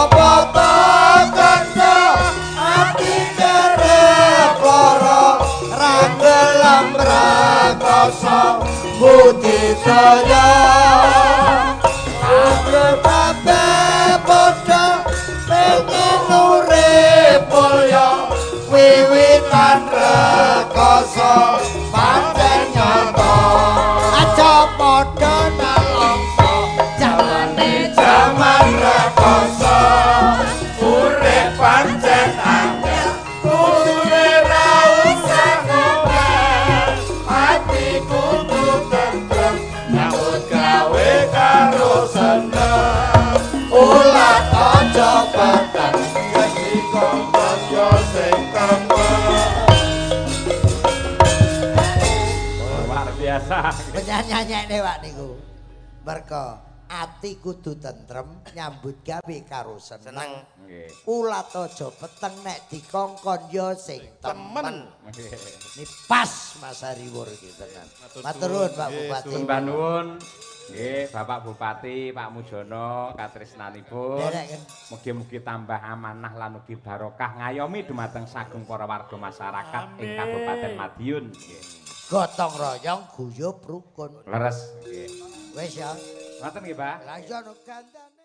apa ta kanca ati kerep lara ra gelem rekoso budidaya kabeh padha pengen urip mulya wiwitan rekoso pancen nyata aja padha nelongso jamane jaman rekoso urip pancen angel kudune ra usah ngomel ati kudu tentrem nyambut gawe karo seneng ulat aja peteng yen dikongkon yo sing temen. Luar biasa. Penyanyi-nyanyine Pak niku. Mergo ati kudu tentrem nyambut gawe karo seneng. Nggih. Ulat aja peteng nek dikongkon ya sing temen. Nggih. Ini pas Mas Hariwur iki tenan. Matur nuwun Pak Bupati. Sembah nuwun. Nggih, Bapak Bupati, Pak Mujono, katresnanipun. Derek kan. Mugi-mugi tambah amanah lan ugi barokah ngayomi dumateng sagung para warga masyarakat ing Kabupaten Madiun. Nggih. Gotong royong guyub rukun. Leres. Nggih. Wis ya. Ngoten nggih, Pak. Lah iya no gandane.